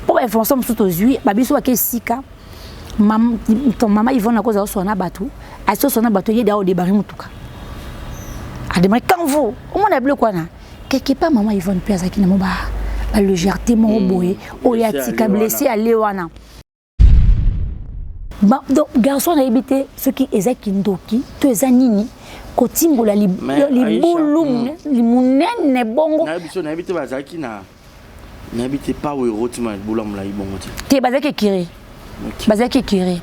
Mpo bainformation mosusu tozwi, babiso bake esika mama Yvonne akozala oswana na bato, asi oswana na bato, ye da odebari motuka, ademari kanvo omona biloko wana. Quelque part mama Yvonne mpe azalaki na mo ba légèreté moko boye oyo atika blessé ale wana. Donc garçon nayebi te soki eza kindoki to eza nini, kotimbola libulu monene bongo. Nayebi te, bazalaki na, nayebi te pa oyo erotima libulu ya molai bongo te. Te, bazalaki ekiri, bazalaki ekiri.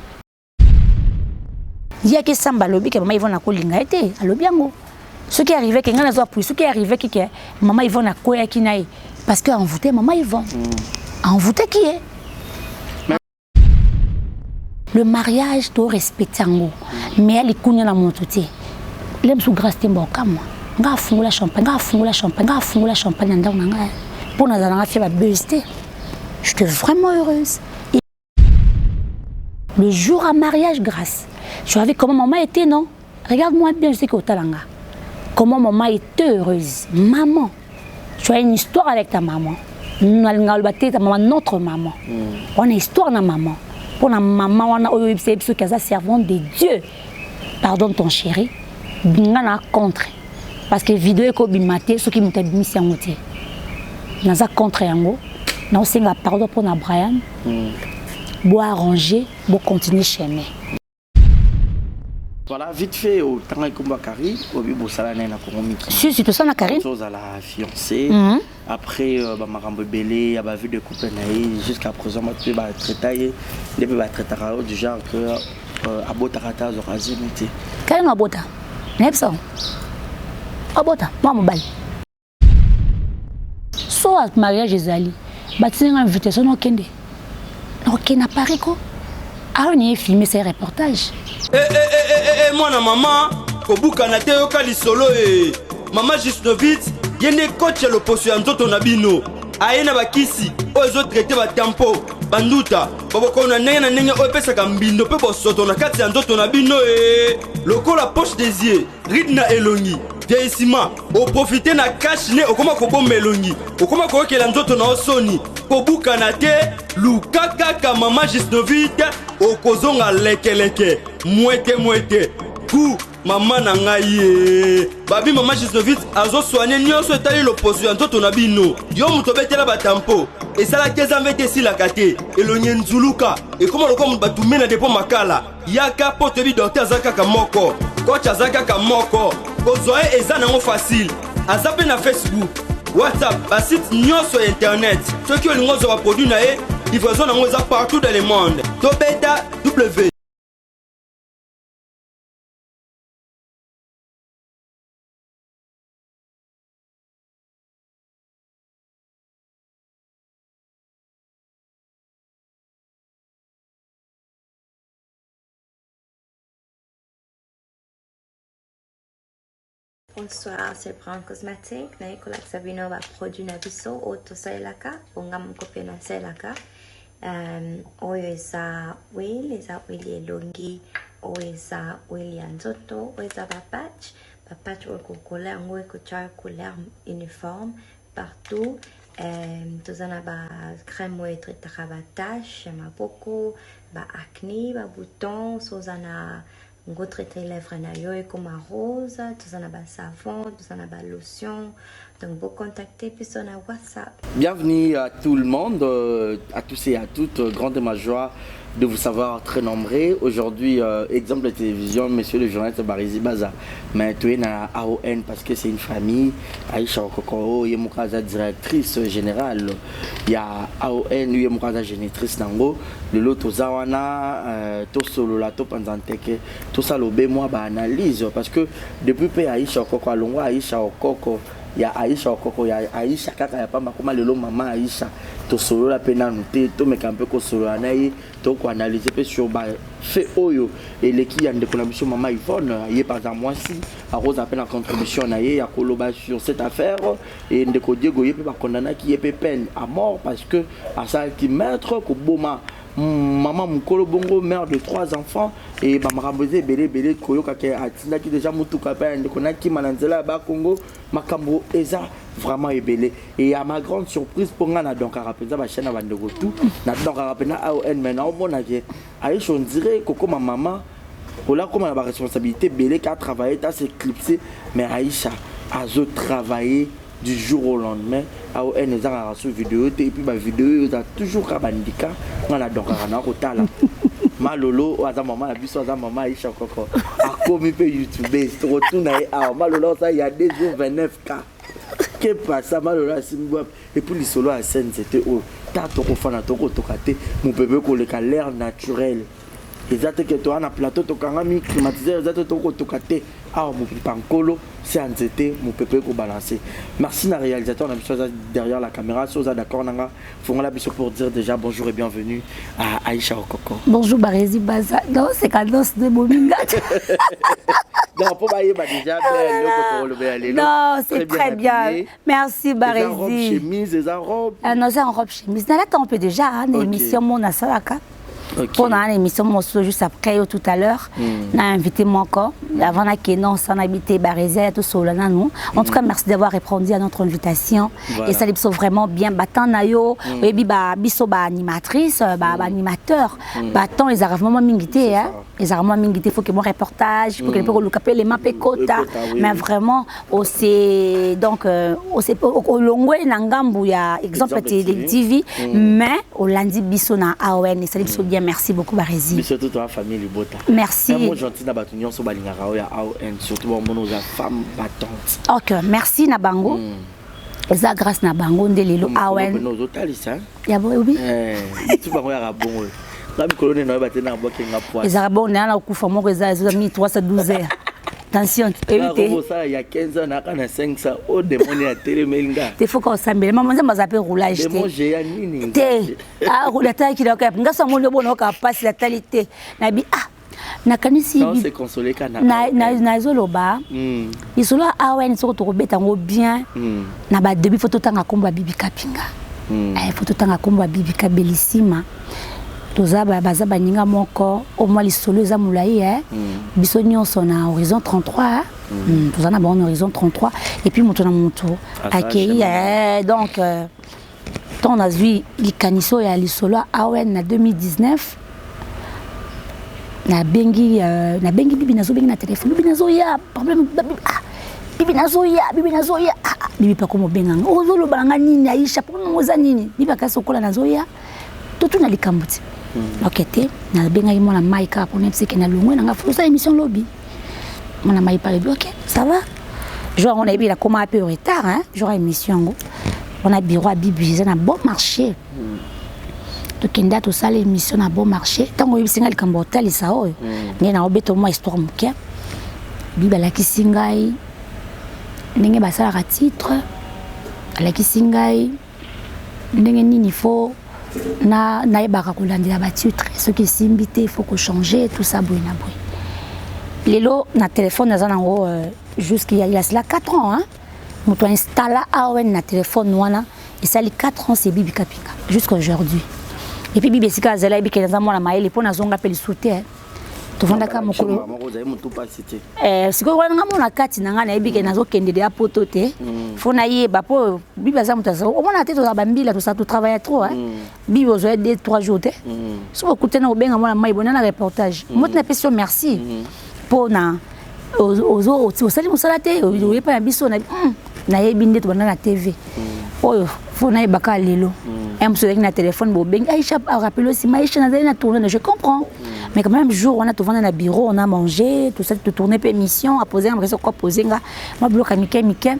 Yaki samba alobi ke mama Yvonne akolinga ye te. Alobi yango soki arrive ke ngai nazwa appui, soki arrive ke mama Yvonne akweyaki na ye parce que envoûté mama Yvonne, envoûtaki ye. Le mariage to respecte yango, mais alikunya na moto te. Le mosu Grâce te, mbokamwa nga afungola champagne, nga afungola champagne, nga afungola champagne na ndako na ngai mpo nazala nga fie babuse te. J'étais vraiment heureuse. Et le jour à mariage, Grâce, tu as vu comment maman était, non? Regarde-moi bien, je sais que otalanga comment maman était heureuse. Maman, tu as une histoire avec ta maman. Nalinga oloba te ta maman, notre maman. Wana histoire na maman, mpona mama wana oyo oyebisa biso ki aza servante de Dieu. Pardonne ton chéri. Nga na contre parce que video ekobima te soki moto abimisi yango te. Naza contre yango, naosenga pardon mpona Brian. Boarranger, bocontinue chemin. Voilà, vite fait, otanga ekomba Karine, obi bosala naye na Congo Miki. Si, si, tosala na Karine. Ozala fiancé. Après bamakambo ebele ya bavie de couple na ye, jusqu'à présent bato mpe batraita ye nde mpe batraitaka yo du genre que abotaka te, azwaka zemi te. Karine abota, nayebisa abota mwa mobali. So mariage ezali, batinanga invitation, nakokende, nakokende na Paris ko awa naye filme sa reportage. Eh, eh, eh, eh, eh, mwana mama, kobukana te, yoka lisolo e. Mama Jusnovit ye nde coach ya loposo ya nzoto na bino. Aye na bakisi oyo ezotraite batampo, banduta, babokono na ndenge na ndenge oyo epesaka mbindo mpe bosoto na kati ya nzoto na bino e, lokola poche des yeux, ride na elongi, vieillissement. Oprofite na cache-nez, okoma kobomba elongi, okoma koyokela nzoto na yo soni. Kobukana te, luka kaka mama Jusnovit, okozonga lekeleke, mwete mwete ku mama na ngai ye. Babi mama Jusnovit azosoigne nyonso etali loposo ya nzoto na bino. Yo moto obetela batampo esalaki, eza mve te, esilaka te, elongi enzuluka, ekoma lokola moto batumbe na depo makala. Yaka mpo toyebi docteur aza kaka moko, coach aza kaka moko. Kozwa ye eza nango facile. Aza mpe na Facebook, WhatsApp, basite nyonso ya internet. Soki olingi ozwa baproduit na ye, livraison nango eza partout dans le monde. Tobeta w. Bonsoir, c'est Brown Cosmetic. Naye kolakisa bino ba produit na biso oyo tosalelaka, bonga moko mpe nasalelaka. Oyo eza huile, eza huile elongi, oyo eza huile ya nzoto, oyo eza ba patch, ba patch oyo kokola yango ekotia couleur uniforme partout. Toza na ba crème oyo etraitaka ba tache ya maboko, ba acné, ba bouton, so oza na ngo traite lèvre na yo ekoma rose. Toza na ba savon, toza na ba lotion, donc bocontacte biso na WhatsApp. Bienvenue à tout le monde, à tous et à toutes. Grande ma joie de vous savoir très nombreux. Aujourd'hui, exemple de télévision, monsieur le journaliste Barizi Baza. Mais tu es dans AON parce que c'est une famille. Aïcha Okoko, ye moko aza directrice générale. Il y a AON, ye moko aza génitrice nango. Lelo toza wana, tosolola, topanza nteke, tosala obe mwa ba analyse parce que depuis pe Aïcha Okoko alongwa Aïcha Okoko ya Aïcha Okoko ya Aïcha kaka ya pamba, koma lelo mama Aïcha, tosolola mpe nanu te, tomeka mpe kosolola na ye, tokoanalyse mpe sur bafe oyo eleki ya ndeko na biso mama Yvonne. Ye par exemple mwasi akozala mpe na contribution na ye ya koloba sur cette affaire. E ndeko Diego, ye mpe bakondanaki ye mpe peine à mort parce que asalaki maître koboma. Mama mokolo bongo, mère de trois enfants, e bamakambo eza ebele ebele. Koyoka ke atindaki déjà motuka mpe ya ndeko nakima na nzela ya Bakongo, makambo eza vraiment ebele. Et à ma grande surprise, mpo nga nadonkaka mpenza bachaîne ya bandeko tout, nadonkaka mpenza AON, mais naomona ke Aisha, on dirait kokoma mama ola koma na baresponsabilité ebele, ka travailler ta s'éclipser, mais Aisha azo travailler du jour au lendemain. AON ezangaka so video te, et puis bavideo oyo eza toujours ka bandika. Nga nadonkaka na kotala Malolo oyo aza mama na biso, aza mama Aisha Koko, akomi mpe youtubeuse. Tokotuna ye awa. Malolo osa ya 2 jours 29 K ke pasa. Malolo asimbi wapi? Et puis lisolo ya se nzete oyo ta tokofanda, tokotoka te, mopepe koleka, l'air naturel eza te ke toza na plateau, tokangami, climatiseur eza te, tokotoka te. Awa mopepe ya nkolo se ya nzete, mopepe ekobalance. Merci na réalisateur na biso aza derrière la caméra. So oza d'accord nanga, fongola biso pour dire déjà bonjour et bienvenue à Aïcha Okoko. Bonjour Barezi Baza. Non, c'est cadence de bominga. Donc mpo bayeba déjà eloko tokolobela lelo. Non, c'est très bien. Merci. Eza robe Barezi. chemise, eza robe. Ah non, c'est en robe chemise. Nalata un peu déjà, hein, Ok. émission mon asalaka. Ok. Pour na émission mosusu juste après yo tout à l'heure, na invité moko avant nakende osana habité Barezi ya tosolola nanu. En tout cas, merci d'avoir répondu à notre invitation. Voilà. Esali biso vraiment bien. Batemps na yo, oyebi ba biso baanimatrice, baanimateur, batemps ezalaka vraiment mingi te, hein. Ezalaka mwa mingi te. Faut que mon reportage, faut que mpe koluka mpe elema mpe kota. Ekota, oui, Mais oui. vraiment ose donc ose olongwe na ngambu ya Exemple Exemple TV, TV. TV, mais olandi biso na AON, esali biso bien. Merci beaucoup, Barezi. Biso to toa famille libota. Merci. Un mot gentil na bato nyonso balingaka oyo ya AON, surtout bamona oza femme battante. Ok, merci na bango. Eza grâce na bango nde lelo AON. Ozotalisa. Ya boyebi. Ti bango yaka bongo, nga mikolo nde naoyeba te, na bwakenga poise. Ezalaka bongo naa na kokufa moko, eza 1312 heures, tension oyebi te. Kosala ya 15 ans, naka na 500 o demoni ya telemeli nga. Te, faut ka osambela mama Nzambe aza mpe roulage. Démon te géant nini? Te, natalaki na nga so amoni obona oka pasi, natali te, nabi ah, nakanisi. Non, c'est consolé ka na Nazoloba lisolo ya AON, soki tokobeta yango bien na badébut, faut totanga nkombo ya Bibi Kapinga. Faut totanga nkombo ya Bibi Kabelisima. Toza baza baninga moko au mwa lisolo eza molai, eh. Biso nyonso na Horizon 33, toza na bango na Horizon 33, et puis moto na moto Aza akei. chemin. Donc ntango nazwi likanisi oyo ya lisolo ya AON na 2019, nabengi Bibi, nazobengi na telefone, Bibi nazoya, problème ah, Bibi nazoya, Bibi nazoya, ah, ah, Bibi pako mobenganga, ozoloba na nga nini Aisha, problème yango eza nini? Bibi akasi okola, nazoya, totuna likambo ti. Ok te, nabengaki mwana mai kaka mpona yebiseke na longwe nanga, fosala émission lobi. Mwana mai palobi ok, ça va. Jour yango nayebi nakoma mpe retard, hein, jour ya émission yango wana, bureau ya Bibi eza na Bon Marché. Tokenda tosala émission na Bon Marché. Ntango oyebisi ngai likambo otalisa oyo, nde naobeta mwa histoire moke. Bibi alakisi ngai ndenge basalaka titre, alakisi ngai ndenge nini faut na nayebaka kolandela batitre, soki esimbi te, faut kochanger, tout ça boye na boye. Lelo na telefone naza nango jusqu'il y a cela 4 ans, hein? Moto ainstalla AON na telefone wana esali 4 ans, c'est Bibi Kapinga jusqu'à aujourd'hui. Et puis Bibi esika azali, ayebi ke naza mwana mayele mpo nazonga mpe lisusu te, tovandaka mokolo. Moko ozali motu mpasi te. Sikoyo wana nga mona kati na ngai, nayebi ke nazokende deya poto te, faut nayeba mpo Bibi aza moto aza omona te. Tozala bambila, tosala, totravaille trop. Bibi ozwa 2 3 jours te, soki okutana obenga mwana mai bona na reportage moti, napesi yo merci mpo na osali mosala te, oyepa na biso. Nayebi nde tobanda na TV oyo, faut nayebaka lelo un mosusu ezalaki na telefone, bobengi Aisha, arappele nsima Aisha nazali na tourne, je comprends. Mais quand même, jour wana tovanda na bureau, on a mangé, tout ça, totourne mpe émission, apose nga makasi, apose nga mwa biloko ya mike mike,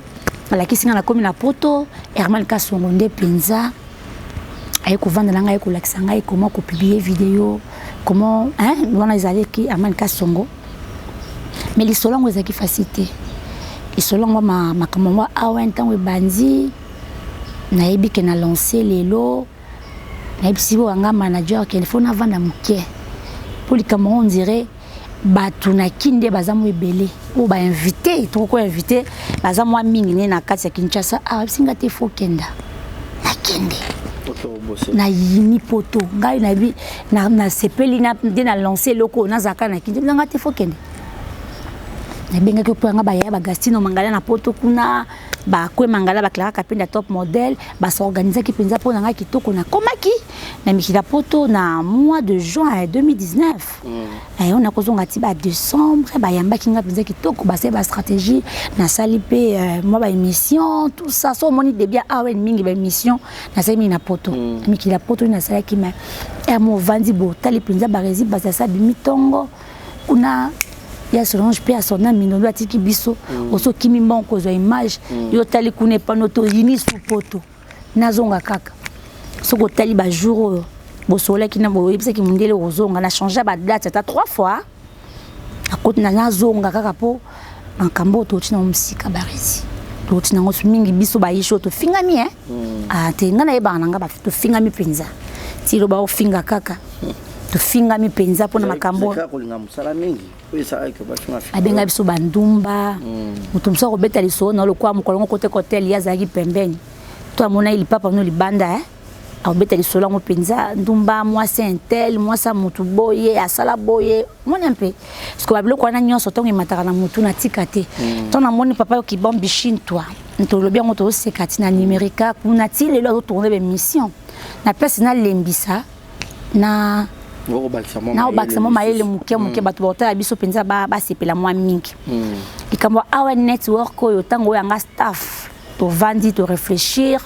alakisi nga nakomi na poto. Herman Kasongo nde mpenza aye kovanda na ngai, aye kolakisa ngai comment kopublier vidéo, comment, hein. Wana ezalaki Herman Kasongo. Mais lisolo yango ezalaki facile te. Lisolo yango, makambo yango awa, ntango ebandi, nayebi ke na lance lelo, nayebisi oyo anga manager ke faut navanda moke mpo likambo yango, on dirait bato na kini nde baza mwa ebele oyo bainvite, tokoko invite baza mwa mingi nde na kati ya Kinshasa. Awa yebisi nga te, faut kenda, nakende. Nayini poto ngai nayebi, nasepeli nde na lance eloko oyo nazalaka na kindi nanga te, faut kende. Nabengaki mpo yanga bayaya bagastino mangala na poto kuna, bakwe mangala, baklaraka mpe top modèle, basorganisaki mpenza mpo na ngai kitoko. Nakomaki na mikili ya poto na mois de juin 2019. Oyo nakozonga ti badécembre. Bayambaki nga mpenza kitoko, basali bastratégie, nasali mpe mwa baémission, tout ça. So omoni début ya awa mingi, baémission nasali mingi na poto, na mikili ya poto oyo nasalaki. Mais ere mo ovandi bo otali mpenza Baresi Bazasa abimi ntongo kuna ya Solange mpe asona mindondo, atiki biso. Osokimi mbongo kozwa image, yo otali kuna epano, toyini su poto, nazonga kaka. Soki otali bajour oyo bosololaki na boyebisaki mondele kozonga, na change badate ata trois fois, akoti na nazonga kaka mpo makambo oyo touti nango mosika. Baresi, touti nango mingi. Biso bayishi oyo tofingami e te, ngai nayebaka na nga tofingami mpenza. Ti loba ofinga kaka, tofingami mpenza mpona makambo. Kolinga mosala mingi oyo esalaki bafinga. Abenga biso bandumba. Moto mosusu akobeta lisolo na lokwa mokolo ngo kote kotel, ye azalaki pembeni to amonaki lipapa no libanda, akobeta lisolo yango mpenza: ndumba, mwasi un tel, mwasi ya motu boye, asala boye. Mona mpe parce que babiloko wana nyonso ntongo emataka na motu, natika te. Ntongo namoni papa Kibambi Shintwa, tolobi yango, tozoseka ti na numérika kuna, ti lelo azotourne baémission na place. Nalembisa na naobakisa mwa mayele moke moke, bato baotala biso mpenza basepela mwa mingi. Likambo awa, network oyo, ntango oyo yanga staff tovandi toréfléchir,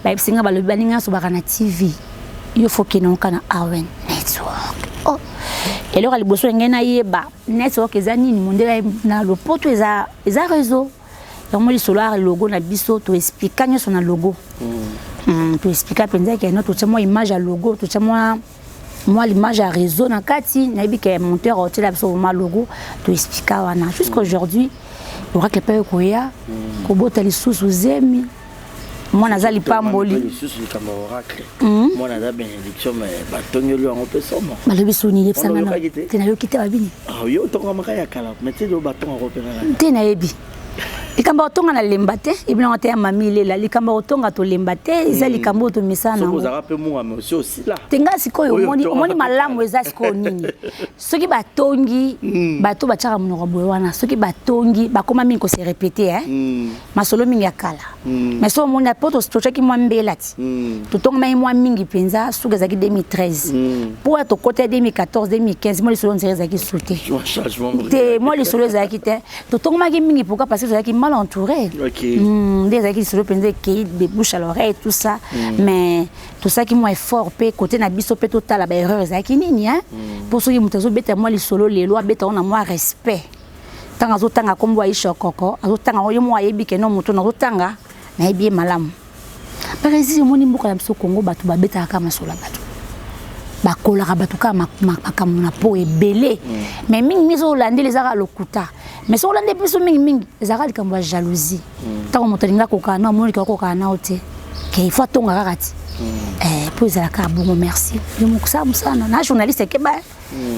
bayebisi nga, balobi baninga nyonso baka na TV, yo faut kende oka na awen network. Oh, eloko ya liboso ngai nayeba network eza nini. Mondele na lopoto eza réseau. Yango lisolo ya logo na biso, toexplika nyonso na logo. Toexplika mpenza keno totia mwa image ya logo, totia mwa l'image ya réseau na kati. Nayebi ke monteur aotiela biso mwa logo, toexplika wana. Jusqu'aujourd'hui, oracle mpe koya kobota lisusu zemi, mwana aza lipamboli. Lisusu likambo ya oracle, mwana aza bénédiction, mais batongeli yango mpe somo. Balobi soni, yebisanga te, nayoki te babini. Yo otongamaka ya kala, mais te batongaka mpe kaka. Te, nayebi likambo ya kotonga, nalemba te. Ebilongo te ya mami lela, likambo ya kotonga tolemba te, eza likambo oyo tomesana nango. Ozalaka mpe munga, mais osi osila. Te, nga sikoyo omoni malamu eza sikoyo nini? Soki batongi bato batiaka monoko boye wana, soki batongi bakóma mingi kose répéter masolo mingi ya kala. Mais so omoni po totiaki mwa mbela ti totongamaki mwa mingi mpenza, soki ezalaki 2013 mpo ya tokota ya 2014, 2015, mwa lisolo nzela ezalaki su te. Te, mwa lisolo ezalaki te, totongamaki mingi. Pourquoi? Parce que tozalaki mal entouré. Nde ezalaki lisolo mpenza ekei de bouche à l'oreille, tout ça. Mais tosalaki mwa effort mpe côté na biso mpe totala baerreur ezalaki nini, mpo soki moto azobeta mwa lisolo lelo, abeta ngo na mwa respect. Ntango azotanga nkombo Aisha Okoko, azotanga ngo ye moko ayebi ke no moto nazotanga nayebi ye malamu. Paresi, omoni mboka na biso Kongo, bato babetaka kaka masolo ya bato, bakolaka bato kaka makambo na po ebele. Mais mingimingi ezolandela ezaka lokuta. Mais soki olandi biso mingimingi, ezalaka likambo ya jalousie. Ntango moto alingi akokana na omoni akokana nao te, ke il faut atonga kaka ti mpo ezalaka bongo. Merci, yo mokosala mosala na journaliste ekeba.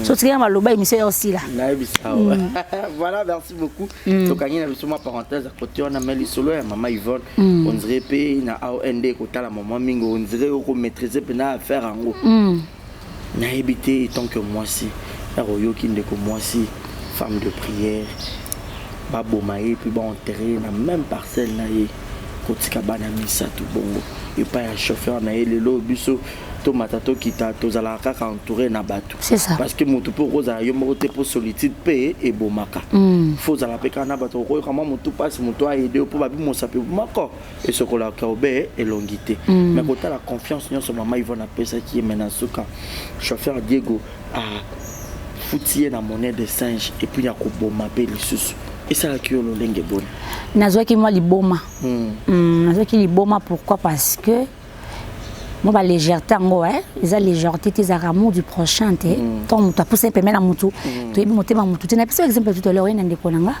So tikanga maloba, émission ya osila. Nayebisa. Voilà, merci beaucoup. Tokangi na biso mwa parenthèse à côté wana. Mais lisolo ya mama Yvonne, on dirait mpe na aond kotala mama mingi, on dirait okomaîtrise mpena affaire yango. Nayebi te, tant que mwasi ya koyoki ndeko mwasi, femme de prière, baboma ye mpe baenterre na même parcelle na ye, kotika bana misato bongo epai ya chauffeur na ye. Lelo biso tomata tokita, tozalaka kaka entouré na bato, parce que motu mpe okozala yo moko te, mpo solitude mpe ebomaka. Faut ozala mpe kaka na bato, okoyoka mwa motu mpasi, motu aide yo, mpo babimosa mpe moko esokolaka obe elongi te. Mais kotala confiance nyonso mama Ivone apesaki ye, mais na suka chauffeur Diego afuti ye na monnaie de singe, et puis ya koboma mpe lisusu, esalaki yo lolenge boni? Nazwaki mwa liboma. Nazwaki liboma, pourquoi? Parce que mwa balégèreté yango eza légèreté te, ezalaka amour du prochain te. Ntango moto apusa pembeni na motu, toyebi motema motu te. Napesa exemple tout à l'heure, oye na ndeko na nga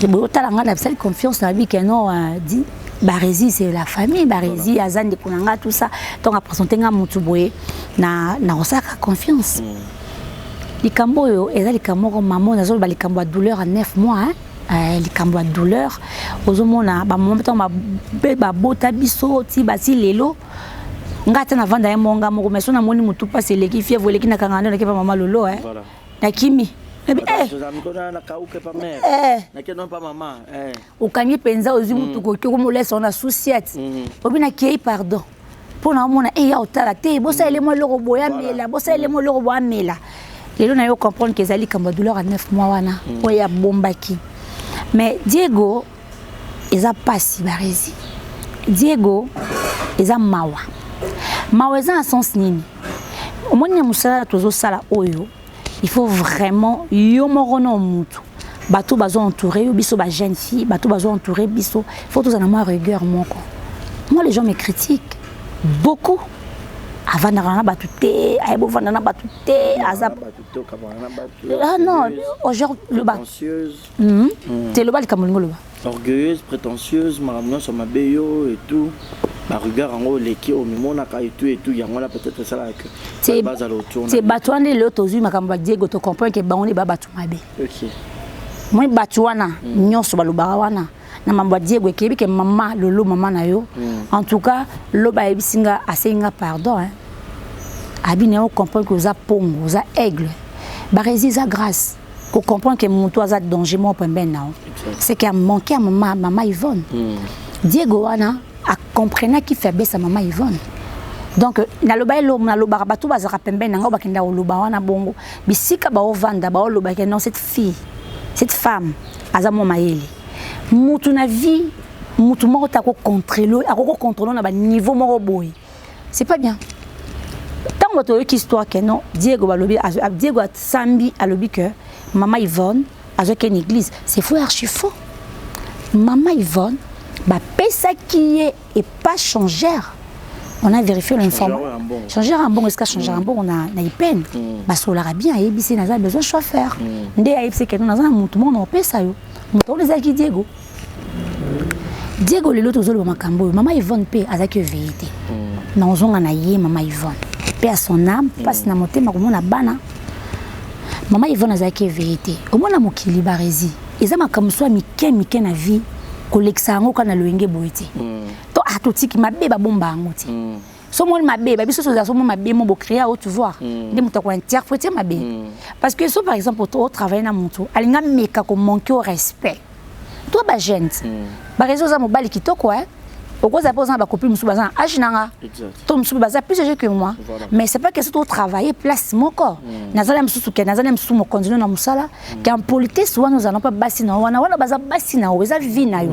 boye, otala nga, napesali confiance na bi ke non, di Barési, c'est la famille Barési, aza ndeko na nga, tout ça. Ntango aprésente nga motu boye, na nakosalaka confiance. Likambo oyo eza likambo moko, mama, nazoloba likambo ya douleur ya 9 mois, hein? Likambo ya douleur, ozomona bamama ntango babota biso ti basi lelo. Nga ata navanda ye monga moko, mais so namoni motu mpasi eleki, fièvre eleki, nakanga nde nakepa mama Lolo, eh. Voilà. Nakimi. Nabi, eh. Eh. Okangi mpenza, ozwi motuka, oki okomolesa wana susiate, obi nakei, pardon, mpo na omona eya otala te, bosalele mwa eloko boye amela, bosalele mwa eloko boye amela. Lelo na yo comprendre ke ezali likambo ya douleur ya 9 mois wana oyo abombaki. Mais Diego, eza pasi, Barezi. Diego, eza mawa. Mawa eza na sens nini? Omoni, na mosala tozosala oyo, il faut vraiment yo moko na mutu, bato bazo entouré yo, biso ba jeune fille, bato bazo entouré biso, il faut tozala na mwa rigueur moko. Moi, les gens me critiquent beaucoup: avandaka na bato te, ayebi ovanda na bato te, aza. Ah non, aujourd'hui loba te, loba likambo olingi oloba. Orgueilleuse, prétentieuse, makambo nyonso mabe yo et tout, barigueur yango oleki, omimonaka et tout et tout. Yango wana peut-être esalaka que bazala autour. Te, bato wana, lelo tozwi makambo ya Diego, tocomprendre ke bango nde ba bato mabe. Moi, bato wana nyonso balobaka wana na mambo ya Diego, ekeyebi ke mama Lolo, mama na yo, en tout cas loba ayebisi nga, asengi nga pardon, hein. Abi na yo comprendre ke oza pongo, oza aigle. Barezi, eza grâce kocomprendre ke moto aza danger moko pembeni na yo, c'est que amanqué ya mama Yvonne. Diego wana acomprenaki faiblesse ya mama Yvonne. Donc naloba elo, nalobaka, bato bazalaka pembeni na ngai, bakenda koloba wana bongo, bisika baovanda, baolobaka: non, cette fille, cette femme aza mwa mayele. Mutu na vie, mutu moko te akocontrôle, akokocontrôle na baniveau moko boye, c'est pas bien. Ntango bato oyoki histoire ke non, Diego, balobi Diego asambi, alobi ke mama Yvonne azwaki na église, c'est faux, archi faux. Mama Yvonne, bapesaki ye epa changeur. On a vérifié l'information. Changeur en bon, esika changeur en bon na ipene, basololaka bien. Ayebisi: naza besoin chauffeur. Nde ayebisi ke non, naza na motu moko na opesa yo. Moto wana ezalaki Diego. Diego, lelo tozoloba makambo oyo, mama Yvonne mpe azalaki éveillé te. Na ozonga na ye, mama Yvonne mpe à son âme, mpasi na motema komona bana. Mama Yvonne azalaki éveillé te. Omona mokili, Barezi, eza makambo so ya mike mike na vie, kolekisa yango kaka na loyenge boye te. To atotiki mabe, babomba yango te. So moni mabe, babiso tozala, so moni mabe mo bocréer ao, tu vois, nde moto akointerpréter mabe. Parce que so par exemple otravaille na moto, alinga meka komanquer au respect, to bajeune, bareseau, oza mobali kitoko, okozala mpe oza na bacopine mosusu baza na age na nga, to mosusu mpe baza plus âgé que moi. Mais c'est pas question totravailler place moko, nazala mosusu ke nazala mosusu mokonzi na mosala, ke impolitesse wana ozala mpe basi na wana, wana baza basi na yo, eza vie na yo,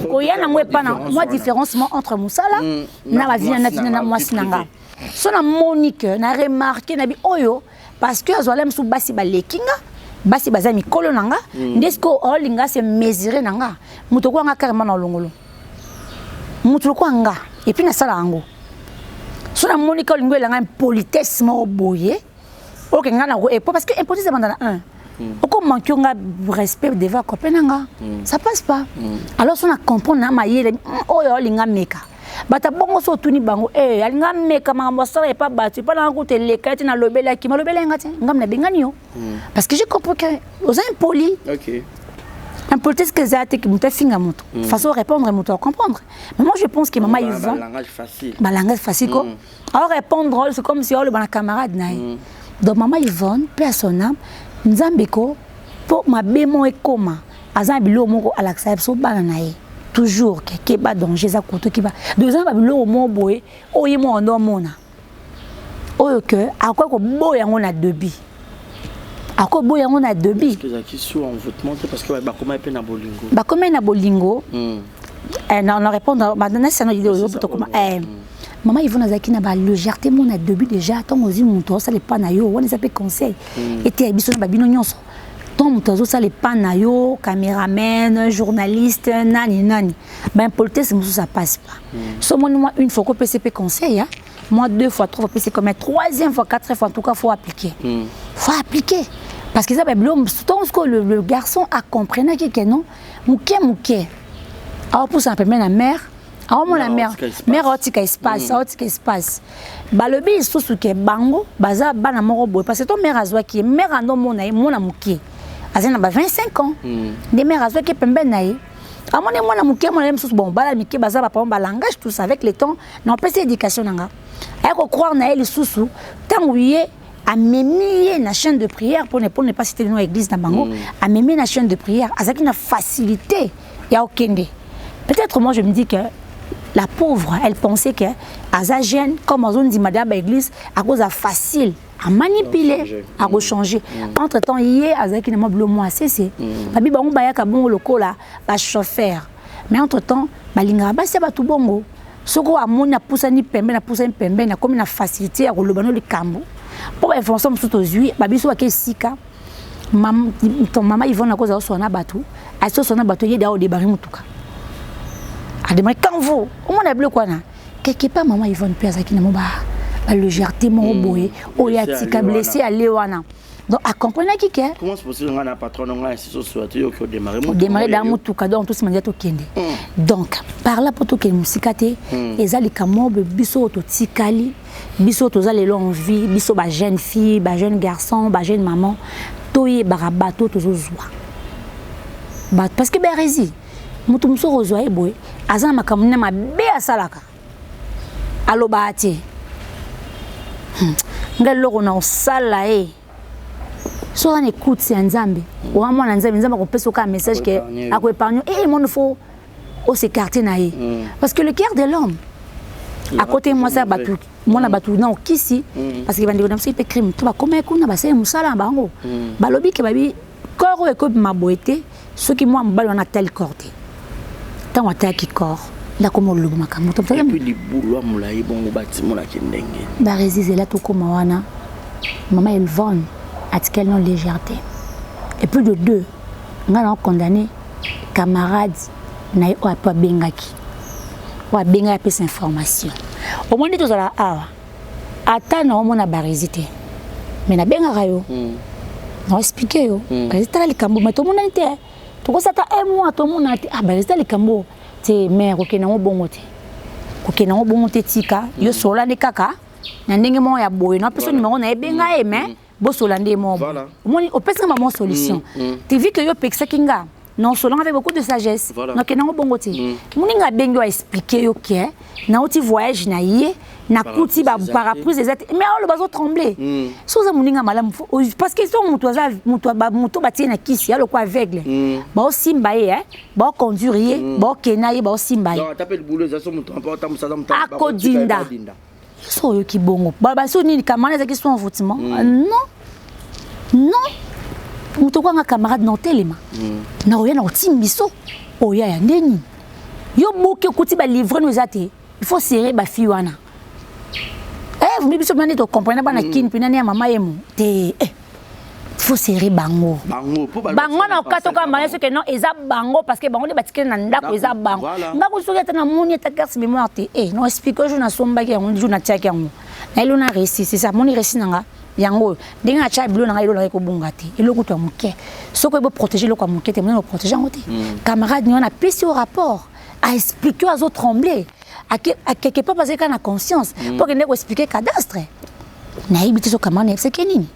koya nango epa na mwa différence mo entre mosala na bavie na mwasi na nga. So namoni ke na remarque na bi oyo, parce que azwala mosusu basi baleki nga, basi baza mikolo na nga, nde sikoyo olinga se mesurer na nga. Moto okwanga carrément na olongolo moto lokwa nga, et puis nasala yango. So namoni ka olingi elanga impolitesse moko boye, oke nga na epo, parce que impolitesse ebanda na un okomanquer nga respect devant copain na nga, ça passe pas. Alors so na comprendre na mayele oyo olinga meka bato bongo, so otuni bango e alinga meka makambo asala epa bato, epa nanga kuta eleka ete nalobelaki, malobela nga te, ngam nabengani yo, parce que j'ai compris que oza impoli. Impolitesse que eza te ke moto afinga moto, façon répondre moto acomprendre. Mais moi, je pense que mama Yvonne, langage facile. Balangage facile ko ao répondre, c'est comme si oloba na camarade na ye. Donc mama Yvonne, mpe à son âme, Nzambe ko mpo mabe mo ekóma, aza na biloko moko alakisa biso bana na ye toujours ke keba, danger eza koto, keba. Donc eza na babiloko moko boye oyo ye moko ndo omona oyo ke akoki koboya yango na début, akoki koboya yango na début. Ezalaki sous envoûtement te, parce que bakoma mpe na bolingo. Bakomi na bolingo. Na répondre nasana idée oyo tokoma. Mama Yvonne azalaki na balégèreté mo na début déjà. Ntango ozwi moto azosala epa na yo, wana eza mpe conseil eteya biso na babino nyonso: ntango moto azosala epa na yo, caméraman, journaliste, nani nani, baimpolitesse mosusu, ça passe pas. So omoni mwa une fois, kopesa mpe conseil, moi deux fois, trois fois, c'est comme troisième fois, quatrième fois, en tout cas faut appliquer, faut appliquer, parce que ça babiloko ntango sikoyo le garçon a comprenaki ke non, moke moke aopusana pembeni na mare, aomona mare, mare aotika espace, aotika espace. Balobi lisusu ke bango baza bana moko boye, parce que to mare azwaki ye, mare ando omona ye mwana moke, aza na ba 25 ans, nde mare azwaki ye pembeni na ye, amoni mwana moke, mwana ye mosusu. Bon, bala mike baza bapapa, balangage, tout ça. Avec le temps na opesi éducation na nga, Aye kocroire na ye lisusu ntango ye amemi ye na chaîne de prière, pour ne pas citer le nom église na bango. Amemi na chaîne de prière, azalaki na facilité ya okende. Peut-être moi je me dis que la pauvre, elle pensait que aza jeune, comme azondima da baéglise, akoza facile amanipuler, akochanger. Entre temps ye azalaki na mwa bilo mwa asese babi bango bayaka bongo lokola bachauffeur, mais entre temps balingaka basi ya bato bongo. Soki amoni apusani pembeni, apusani pembeni, akomi na facilité ya koloba no likambo, mpo bainformation mosusu tozwi, babiso bake esika mama Yvonne akozala osola na bato, asi osola na bato, ye da odémarrer motuka, adémarrer. Quand vous omona biloko wana, quelque part mama Yvonne mpe azalaki na mo balégèreté moko boye oyo atika blessé ale wana. Donc accompagnaki ke Comment c'est possible, nga na patron nga insisto so to yo odémarrer? Odémarrer da motuka, donc tosima ndia tokende. Donc par là, mpo tokende mosika te, eza likambo oyo biso oyo totikali, biso oyo toza lelo en vie, biso bajeune fille, bajeune garçon, bajeune maman, toyebaka bato oyo tozozwa bato, parce que bahérésie, moto mosusu okozwa ye boye, aza na makambo nini mabe asalaka, alobaka te. Ngai eloko na osala ye, soki oza na écoute ya Nzambe, owa mwana Nzambe, Nzambe akopesa oka message ke akoépargne e mono, faut os'écarter na ye, parce que le cœur de l'homme akote mwasi ya bato, mwana bato na okisi, parce que bandeko na biso mpe crime to bakóma kuna, basali mosala na bango, balobi ke babi corps oyo ekobima boye te. Soki mwa mobali wana atali corps te, ntango atalaki corps, ndakoma oloba makambo. Libulu ya molai bongo batimonaki ndenge? Baresizela tokóma wana, mama Yvonne atikali no légèreté. Et plus de deux, ngai na condamné camarade na ye oyo apo abengaki, oyo abengaki apesa information. Omoni, tozala awa, ata na omona baresi te, mais nabengaka yo, naexpliquer yo: "Baresi, tala likambo." Mais tomonani te, tokosata un mois tomona te. "Ah baresi, tala likambo te." Mais kokende yango bongo te, kokende yango bongo te, tika yo sola nde kaka na ndenge moko ya boye, napesa numéro na ye, benga ye, mais bosola nde moko. Omoni, opesaka mama solution te, vu que yo opekisaki nga non solanga avec beaucoup de sagesse. Nakende yango bongo te. Moninga abengi yo, aexpliquer yo ke nauti voyage na ye, nakuti paraprise eza te, mais oloba azotrembler. So oza moninga malamu, parce que so moto aza moto batie na kisi ya lokwa aveugle, baosimba ye, baoconduire ye, baokenda ye, baosimba ye, akodinda. So oyoki bongo, baso nini, camarade ezalaki so envoûtement? Non, non, moto okwanga camarade na otelema na oya na otimbi biso oya ya ndeni yo boki okuti balivre no eza te. Il faut serrer bafille wana. Vumi biso mpena nde tocomprendre bana kini mpena nde ya mama yemo te. Faut serrer bango. Bango na okatoka mbala soki non, eza bango, parce que bango nde batikeli na ndako, eza bango. Ngako soki ata namoni ata carte mémoire te, non, explique jour nasombaki yango, jour natiaki yango na elo na réussi, c'est ça. Moni réussi nanga yango oyo, ndenge natya bilo na ngai, eloko ngai ekobunga te. Eloko to ya moke, soki oyebi protéger eloko ya moke te, monene oprotéger yango te. Camarade ni wana apesi yo rapport, aexpliquer yo, azotrembler quelque part, parce que kaka na conscience mpo akende koexpliquer cadastre. Nayebi te so camarade nayebisaki nini,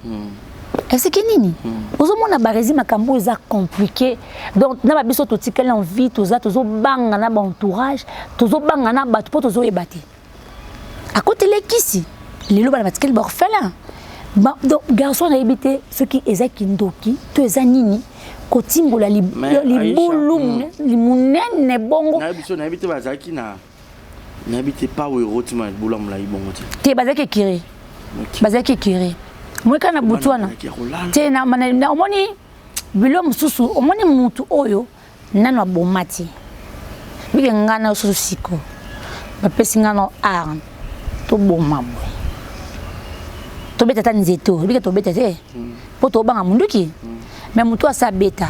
esiki nini. Ozomona baresi, makambo eza compliqué. Donc na babiso totikali en vie, toza tozobanga na baentourage, tozobanga na bato, mpo tozoyeba te akoteli ekisi. Lelo bana batikali baorphelin. Donc garçon, nayebi te soki eza kindoki to eza nini, kotimbola libulu monene bongo. Nayebi te, bazalaki na, nayebi te pa oyo erotima libulu ya molai bongo te. Te, bazalaki écuré, bazalaki écuré moi kaka na butu wana te. Omoni bilo mosusu, omoni mutu oyo nano aboma te, bike ngai na susu siko bapesi ngai no arme, toboma boye, tobeta ata nzete oyo, bike tobeta te mpo tobanga munduki. Mais motu asa abeta,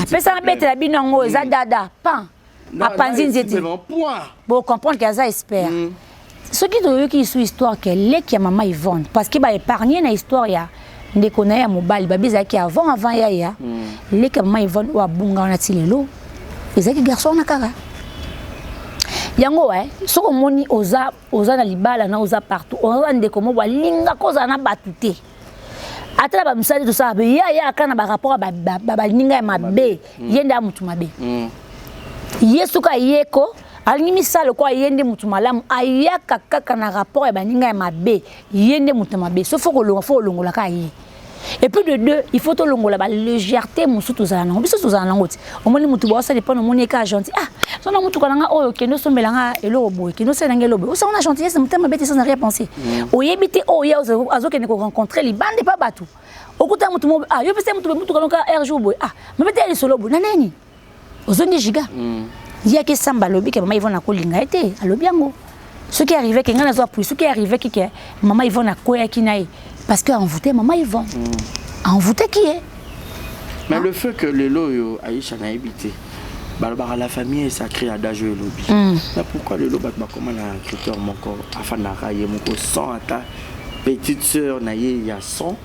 apesanga betela bino yango, eza dada pan apanzi nzete, bocomprendre ke aza expert. Soki toyoki lisu histoire ke leki ya mama Yvonne, parce que baépargne na histoire ya ndeko na ye ya mobali, babi ezalaki avant yaya. Leki ya mama Yvonne oyo abunga wana ti lelo, ezalaki garçon wana kaka yango. We soki omoni oza, oza na libala na oza partout, oza ndeko moko alingaka ozala na bato te, ata na bamisala tosala be, ye ayaka na barapport ya baninga ya mabe, ye nde ya motu mabe. Ye soki ayeko Alingi misala lokola ye nde motu malamu, ayaka kaka na rapport ya baninga ya mabe, ye nde motu ya mabe. So faut kolonga, faut kolongola kaka ye. Et puis de deux, il faut tolongola ba légèreté mosusu tozala nango. Biso tozala nango ti. Omoni motu baosala epai omoni ye kaka gentil. Ah, so na motuka na nga oyo kende osombela nga eloko boye, kende osala nga eloko boye. Osala na gentillesse, motema mabe te sans rien penser. Oyebi te oyo ye azokende ko rencontrer libanda epa bato. Okuta motu mo, ah, yo pesa motu motuka noka air jour boye. Ah, mabe te ya lisolo boye. Na nani? Ozongi giga. Ye ake samba alobi ke mama Yvonne akolinga ye te, alobi yango. Soki arrivé ke ngai nazwa appui, soki arrivé ke ke mama Yvonne akweyaki na ye parce que envoûté mama Yvonne. Envoûté qui est? Mais le fait que lelo oyo Aïcha nayebi te, balobaka la famille est sacrée, adage oyo elobi. Mais pourquoi lelo bato bakoma na critère moko, afandaka ye moko sans ata petite sœur na ye ya sang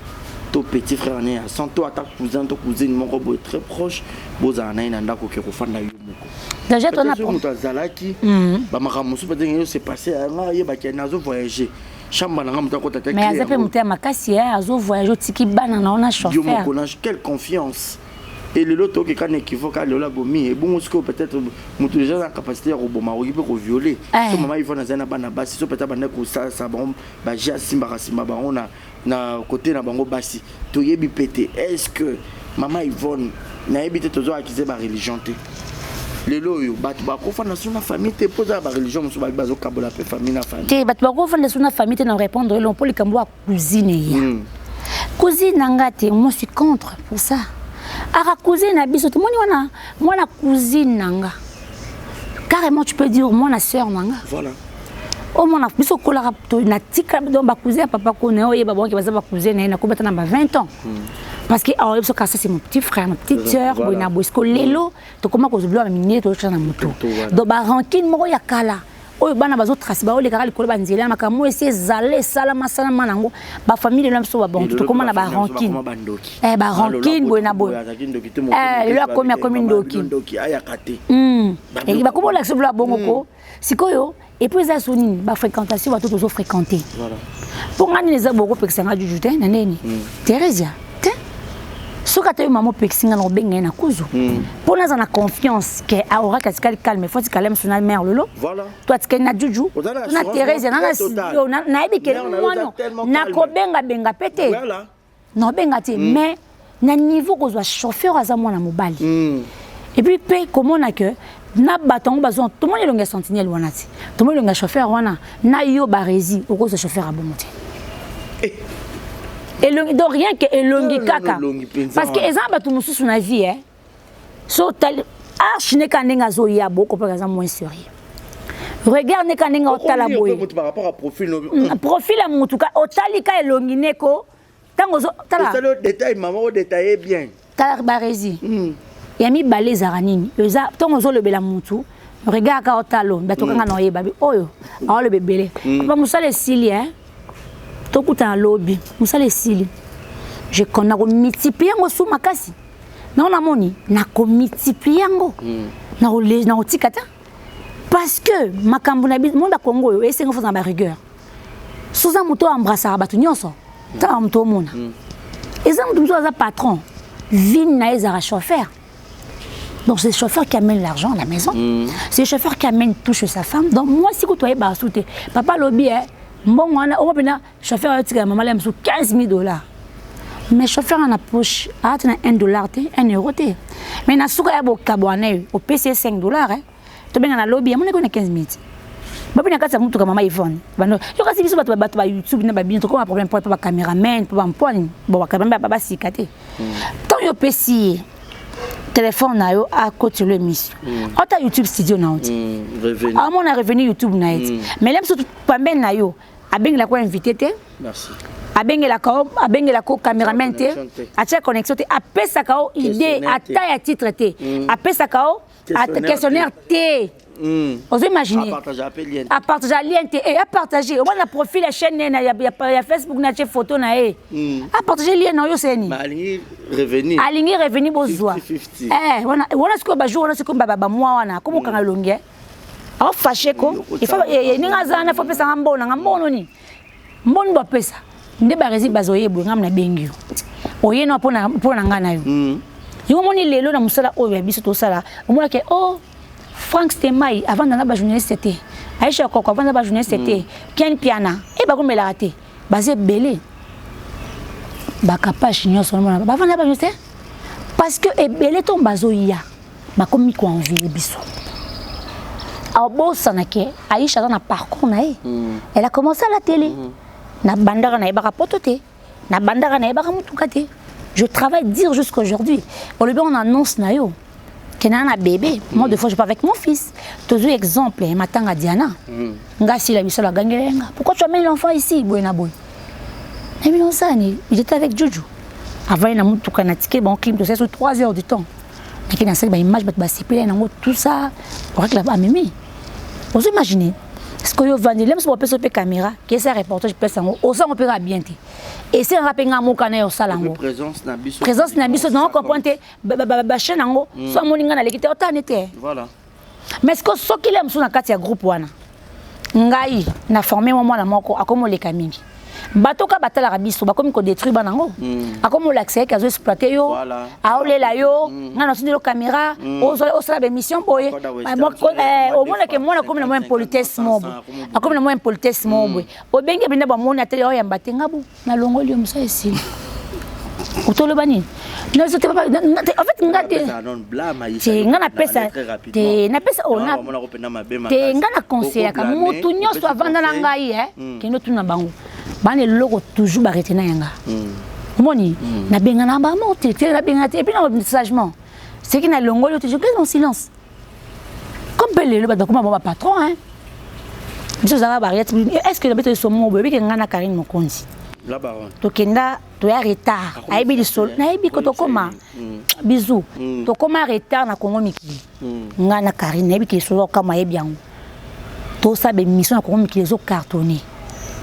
to petit frère na ye ya sang to ata cousin to cousine moko boye très proche, bozala na ye na ndako oke kofanda yo moko? Déjà toi na Peut-être moto azalaki bamakambo mosusu, peut-être yo se passé nga ayebaki nazo voyager, chambre na nga moto akota te. Mais aza mpe moto ya makasi, ye azo voyage, otiki bana na yo na yo chauffeur. Moko na quelle confiance? Et lelo tokeka na équivoque, lelo abomi ebongo sikoyo peut-être moto déjà na capacité ya koboma, akoki mpe kovioler. So mama Yvonne azali na bana basi, so peut-être banda kosalasa bango baje, asimbaka simba bango na côté na bango basi, toyebi mpe te. Est ce que mama Yvonne, nayebi te, tozo accuser bareligion te. Lelo oyo bato bakofanda so na famille te, mpo eza na bareligion mosusu babi bazokabola mpe famille na famille. Te, bato bakofanda so na famille te. Na répondre elongo mpo likambo ya cousine ya cousine na nga te, moi suis contre pour ça. Aka cousine na biso, tomoni wana mwana cousine na nga, carrément tu peux dire mwana sœur na nga. Omona biso kolaka natika donc bacousin ya papa kona oyeba bango ke baza bacousin na ye, nakobata na ba 20 ans, parce que awa biso kaka ça c'est mon petit frère, ma petite sœur, boye na boye. Siko lelo tokoma kozwa biloko ya minene, tozotya na motu, donc barancune moko ya kala oyo bana bazotrace, baolekaka likolo banzela ya makambo oyo esi ezala esalama salama nango. Bafamille lelo biso babonto tokóma na barancune, barancune boye na boye. Lelo akomi ndoki, bakoma olakisa bilo ya bongo ko sikoyo. Et puis eza so nini, bafréquentation, bato tozofréquente. Mpo nga nini eza bokopekisa nga juju te na ndeni Thérésia te. Soki ata yo mama opekisi nga, na kobenga ye na kuzu mpo naza na confiance ke aoraki atikali calme, fo atikali mosu na mare lolo to atikali na juju to na Thérésia. Nayebi ke mwana nakobengabenga mpe te, nakobenga te. Mais na niveau kozwa chauffeur aza mwana mobali, et puis mpe komona ke na bato yango bazwa, tomoni elongi ya sentinelle wana te, tomoni elongi ya chauffeur wana na yo Baresi, okozwa chauffeur abongo te. Elongi donc, rien que elongi kaka, parce que eza na bato mosusu na vie, eh. So otali arche ne kaka ndenge azoya, bokopaka aza moins sérieux. Regarde ne kaka ndenge otala boye profil ya motu, otali ka elongi neko ntango ozotala. Détail, mama, odétaille bien. Tala Baresi, ya mibale ezalaka nini? Eza ntango ozolobela motu, regarde kaka, otala bato kanga na oyeba bi oyo aoloba ebele. Papa, mosala esili, e tokutana lobi, mosala esili. Je nakomultiplie yango su makasi nango, namoni nakomultiplie yango, nakotika te, parce que makambo na monde ya Congo oyo esengo fozala barigueur. Soza moto oyo embrassaka bato nyonso, tala moto omona eza moto mosusu aza patron, vine na ye ezalaka chauffeur. Donc c'est le chauffeur qui amène l'argent à la maison. C'est le chauffeur qui amène tout chez sa femme. Donc moi, si tu as te, papa lobi, mbongo wana, omo pena chauffeur ayotika mama la mosusu 15 000 $. Mais chauffeur na poche, ata na 1 dollar te, 1 euro te. Mais na suka ya bokabo wana yo, opesi ye 5 dollars, eh. Tobenga na lobi, amonaki na 15 minutes. Babi na kati ya mutuka mama Yvonne. Bando, yo kasi biso bato ba YouTube na babino tokoma problème po ba cameraman, po ba mponi, bo ba cameraman ba basika te. Tant yo pesi ye téléphone na yo, akotela émission, ota YouTube studio na yo te, amona revenu YouTube na ye te. Mais le mosusu pambeni na yo abengelaka o invité te, abengelaka o cameraman te, atia connexion te, apesaka o idée ata ya titre te, apesaka o questionnaire te. Ozo imaginer, apartage lien te, e apartage omona na profil ya chaîne na ya Facebook, na tie photo na ye, apartage lien na oyo seni. Alingi revenu bozwa wana sikoyo bajour wana sikoyo bamwa wana komokanga elongi aofashe ko ndenge aza wana, fo apesanga mbongo nanga, mbongo noni, mbongo bapesa nde Baresi bazoyeba. Ngam nabengi yo, oye na mpo na ngai na yo. Yango omoni lelo na mosala oyo ya biso tosala, omonake o oh, Frank Stemay avanda na bajournaliste te, Aisha Koko avanda na bajournaliste te, Ken Piana e bakomelaka te, baza ebele. Bakapache nyonso omona bavanda na bajournaliste parce que ebele ntongo bazoya bakomi koenvie biso. Abosana ke Aisha aza na parcours na ye. Elle a commencé à la télé. Na bandaka nayebaka poto te, na bandaka nayebaka motuka te. Je travaille dur jusqu'aujourd'hui. Olobi on annonce na yo ke naa na bébé. Moi, des fois, je pars avec mon fils. Tozwi exemple matanga Diana. Nga sila biso agangela nga: "Pourquoi tu amènes l'enfant ici?" Boye na boye, nayebi nosani. Il était avec Juju avant na motuka na tike bon clim, tosali so 3 heures du temps, nake nasali baimage, bato basepeli nango, tout ça. Oracle amemi, ozo imaginer ce que yo ovandi lem so bapesa mpe caméra kesa reportage, place yango osango mpe kaka bien te, esengaka mpe nga moka na ye osala yango. Présence na biso. Présence na biso nango comprendre te. Bachaîne yango so amoni nga naleki te, otane te. Voilà. Mais ce que soki le mosusu na kati ya groupe wana, ngai na forme mwa mwana moko akomi oleka mingi, bato ka batalaka biso bakomi kodétruire bana yango, akomi olakisa yeke azoexploite yo. Aolela yo, ngai nasundeli yo caméra, osala baémission boye. Koda Western, so omonake mwana akomi na mwa impolitesse mo boye, akomi na mwa impolitesse mo boye. Obenge bina bamoni atele oyamba te, ngabu nalongoli yo mosala esili, otoloba nini nazo te papa. En fait nga te. Te, nga napesa te, napesa oh, te, nga na conseillaka motu nyonso avanda na ngai kende otuna bango bana eloko toujours barete na yanga. Omoni nabengana bango te, te, nabengana te. Et puis na sagement soki nalongoli yo te, je garde mon silence. Comme mpe lelo bato bakoma bango bapatron hein, biso ozalaka bariete. Est ce que nabeto esomo boye obike ngai na Karine Mokonzi? La baronne. Tokenda toya retard, ayebi lisolo, nayebi ko tokóma bizu, tokóma retard na Kongo Mikili. Ngai na Karine, nayebi ke lisolo okama, ayebi yango. Tosala baémission na Kongo Mikili, ezocartonne.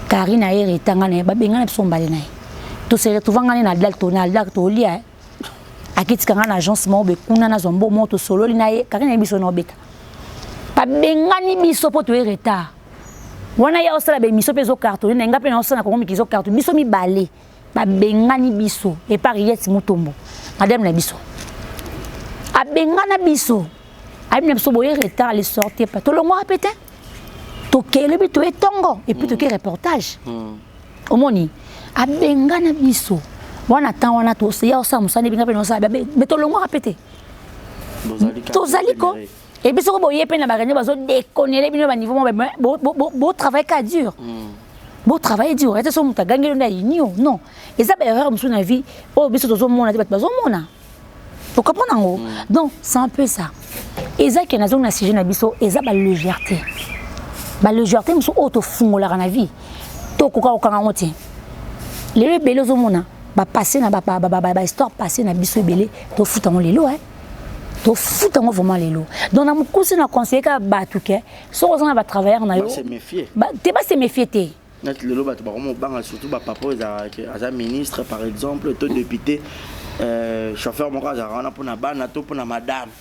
Karine aye retard, ngai na ye babengana biso mbale na ye. Tose retrouve ngai na dal, to na dal tolia, akitika ngai na agence moko boye kuna, nazwa mbo moko, tosololi na ye. Karine ayebi biso na obeta, babengani biso mpo toye retard wana. Ye osala baémission mpe ezocartonne na nga mpe naosala na Kongo Mikili, ezocartonne. Biso mibale babengani biso epa Riete Mutombo, madame na biso. Abengana biso, ayebi na biso boye retard, le sortir pa tolongwaka mpe te, tokelobi toye ntongo et puis toke reportage. Omoni abengana biso wana, temps wana ya osala mosala ebinga mpe naosala me tolongwaka mpe te, tozali ko. Et puis soko boye mpe na baréunion, bazodéconnele bino baniveau mo botravaille ka dur, botravaille dur ete so moto agangeli nde ayini yo. Non, eza baerreur mosusu na vie oyo biso tozomona te, bato bazomona, ocomprendre yango. Donc c'est un peu ça. Eza ke nazongi na sujet na biso, eza balégèreté, balégèreté mosusu oyo tofungolaka na vie, tokoka kokanga yango te. Lelo ebele ozomona bapasse na bahistoire passé na biso, ebele tofuta yango lelo, tofuta yango vraiment lelo. Donc na mokusi na conseiller kaka bato ke soki oza na batravailleur na yo te, base méfier te. Neti lelo bato bakomobanga, surtout bapapa oyo ezalaka aza ministre par exemple to député, chauffeur moko azalaka wana mpona bana to mpona madame,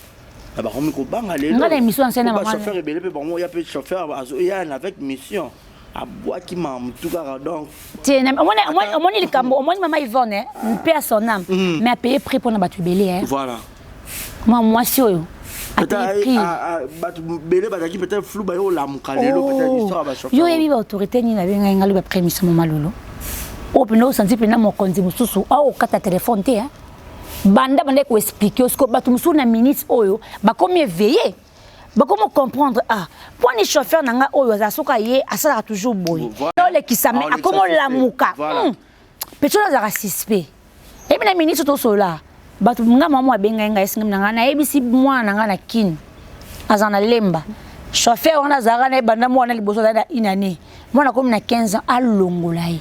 na bakomi kobanga. Lelo Nga na émission nsena. Chauffeur ebele mpe bango ya mpe chauffeur azoya avec mission, abwaki mamutu kaka donc. Te, omoni likambo, omoni mama Yvonne mpe à son âme, mais apaye prix mpona bato ebele. Voilà. Mwa mwasi oyo. Bato bele bazalaki peut-être flou, baye olamuka lelo peut-être histoire ya bachauffeur. Yo oyebi baautorité nini abengai ngai lobi après émission moma lolo oyo mpena osanti mpena mokonzi mosusu aokata telefone te, banda banda koexpliquer osiko bato mosusu na minute oyo bakomi éveillé, bakomi comprendre: ah, mponi chauffeur na ngai oyo azala, soki aye asalaka toujours boye, olekisa me akomi olamuka mpe soki azalaka suspect. Eyebi na minute tosolola bato nga mama abengai ngai, esengami na ngai nayebisi mwana na ngai na Kini azala na Lemba, chauffeur wana azalaka na ye banda mwana liboso azali na une année, mwana akomi na 15 ans, alongola ye.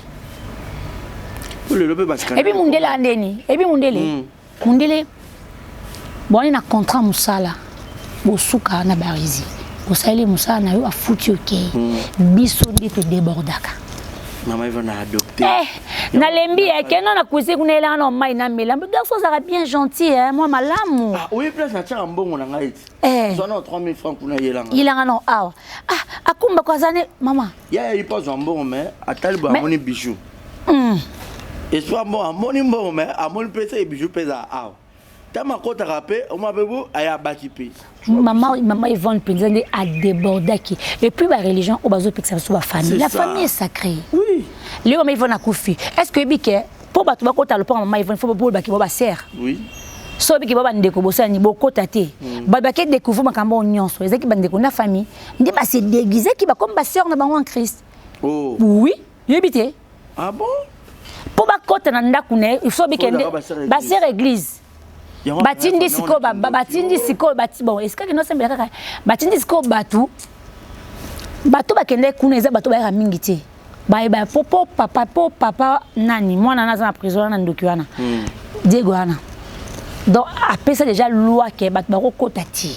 Ebi mundele andeni, ebi mundele, mundele bwani na contrat mosala bosuka na Barisi, osaleli mosala na yo, afuti, okei. Biso nde todébordaka. Mama Eva na adopté. Eh, nalembi ekenda na cuisine kuna, elanga na mai namela. Garçon azalaka bien gentil, mwa malamu. Ah, oye place natiaka mbongo na ngai ti zwa na 3000 francs kuna, yelanga. Yelanga no awa. Ah, akumbako aza ne mama. Ya ye mpo azwa mbongo, mais atali boye, amoni bijou, espoir mbongo, amoni mbongo, mais amoni mpe se bijou mpe eza awa. Ntango akɔtaka mpe oma mpe bo aya abaki mpe. Mama, mama Yvonne mpenza nde adébordaki. Et puis bareligion oyo bazopekisa biso bafamille, la famille est sacrée. Lelo mama Yvonne akufi, est ce que oyebi ke mpo bato bakota lopango mama Yvonne, fo bolobaki bo basere? So oyebiki ba bandeko bosalani bokota te. Bato bake découvrir makambo oyo nyonso ezalaki bandeko na famille nde base déguisaki, bakomi basœur na bango en Christ. Oh. Oui, yoyebi te. Ah bon? Mpo bakota na ndako na ye, il faut obike nde basœur église. Batindi sikoyo, batindi sikoyo, bon, esika kende osambela kaka, batindi sikoyo bato. Bato bakende kuna, eza bato bayaka mingi te. Bayeba po papa, po papa nani, mwana wana aza na prison wana, ndoki wana, Diego wana. Donc apesa déjà loi ke bato bakokota ti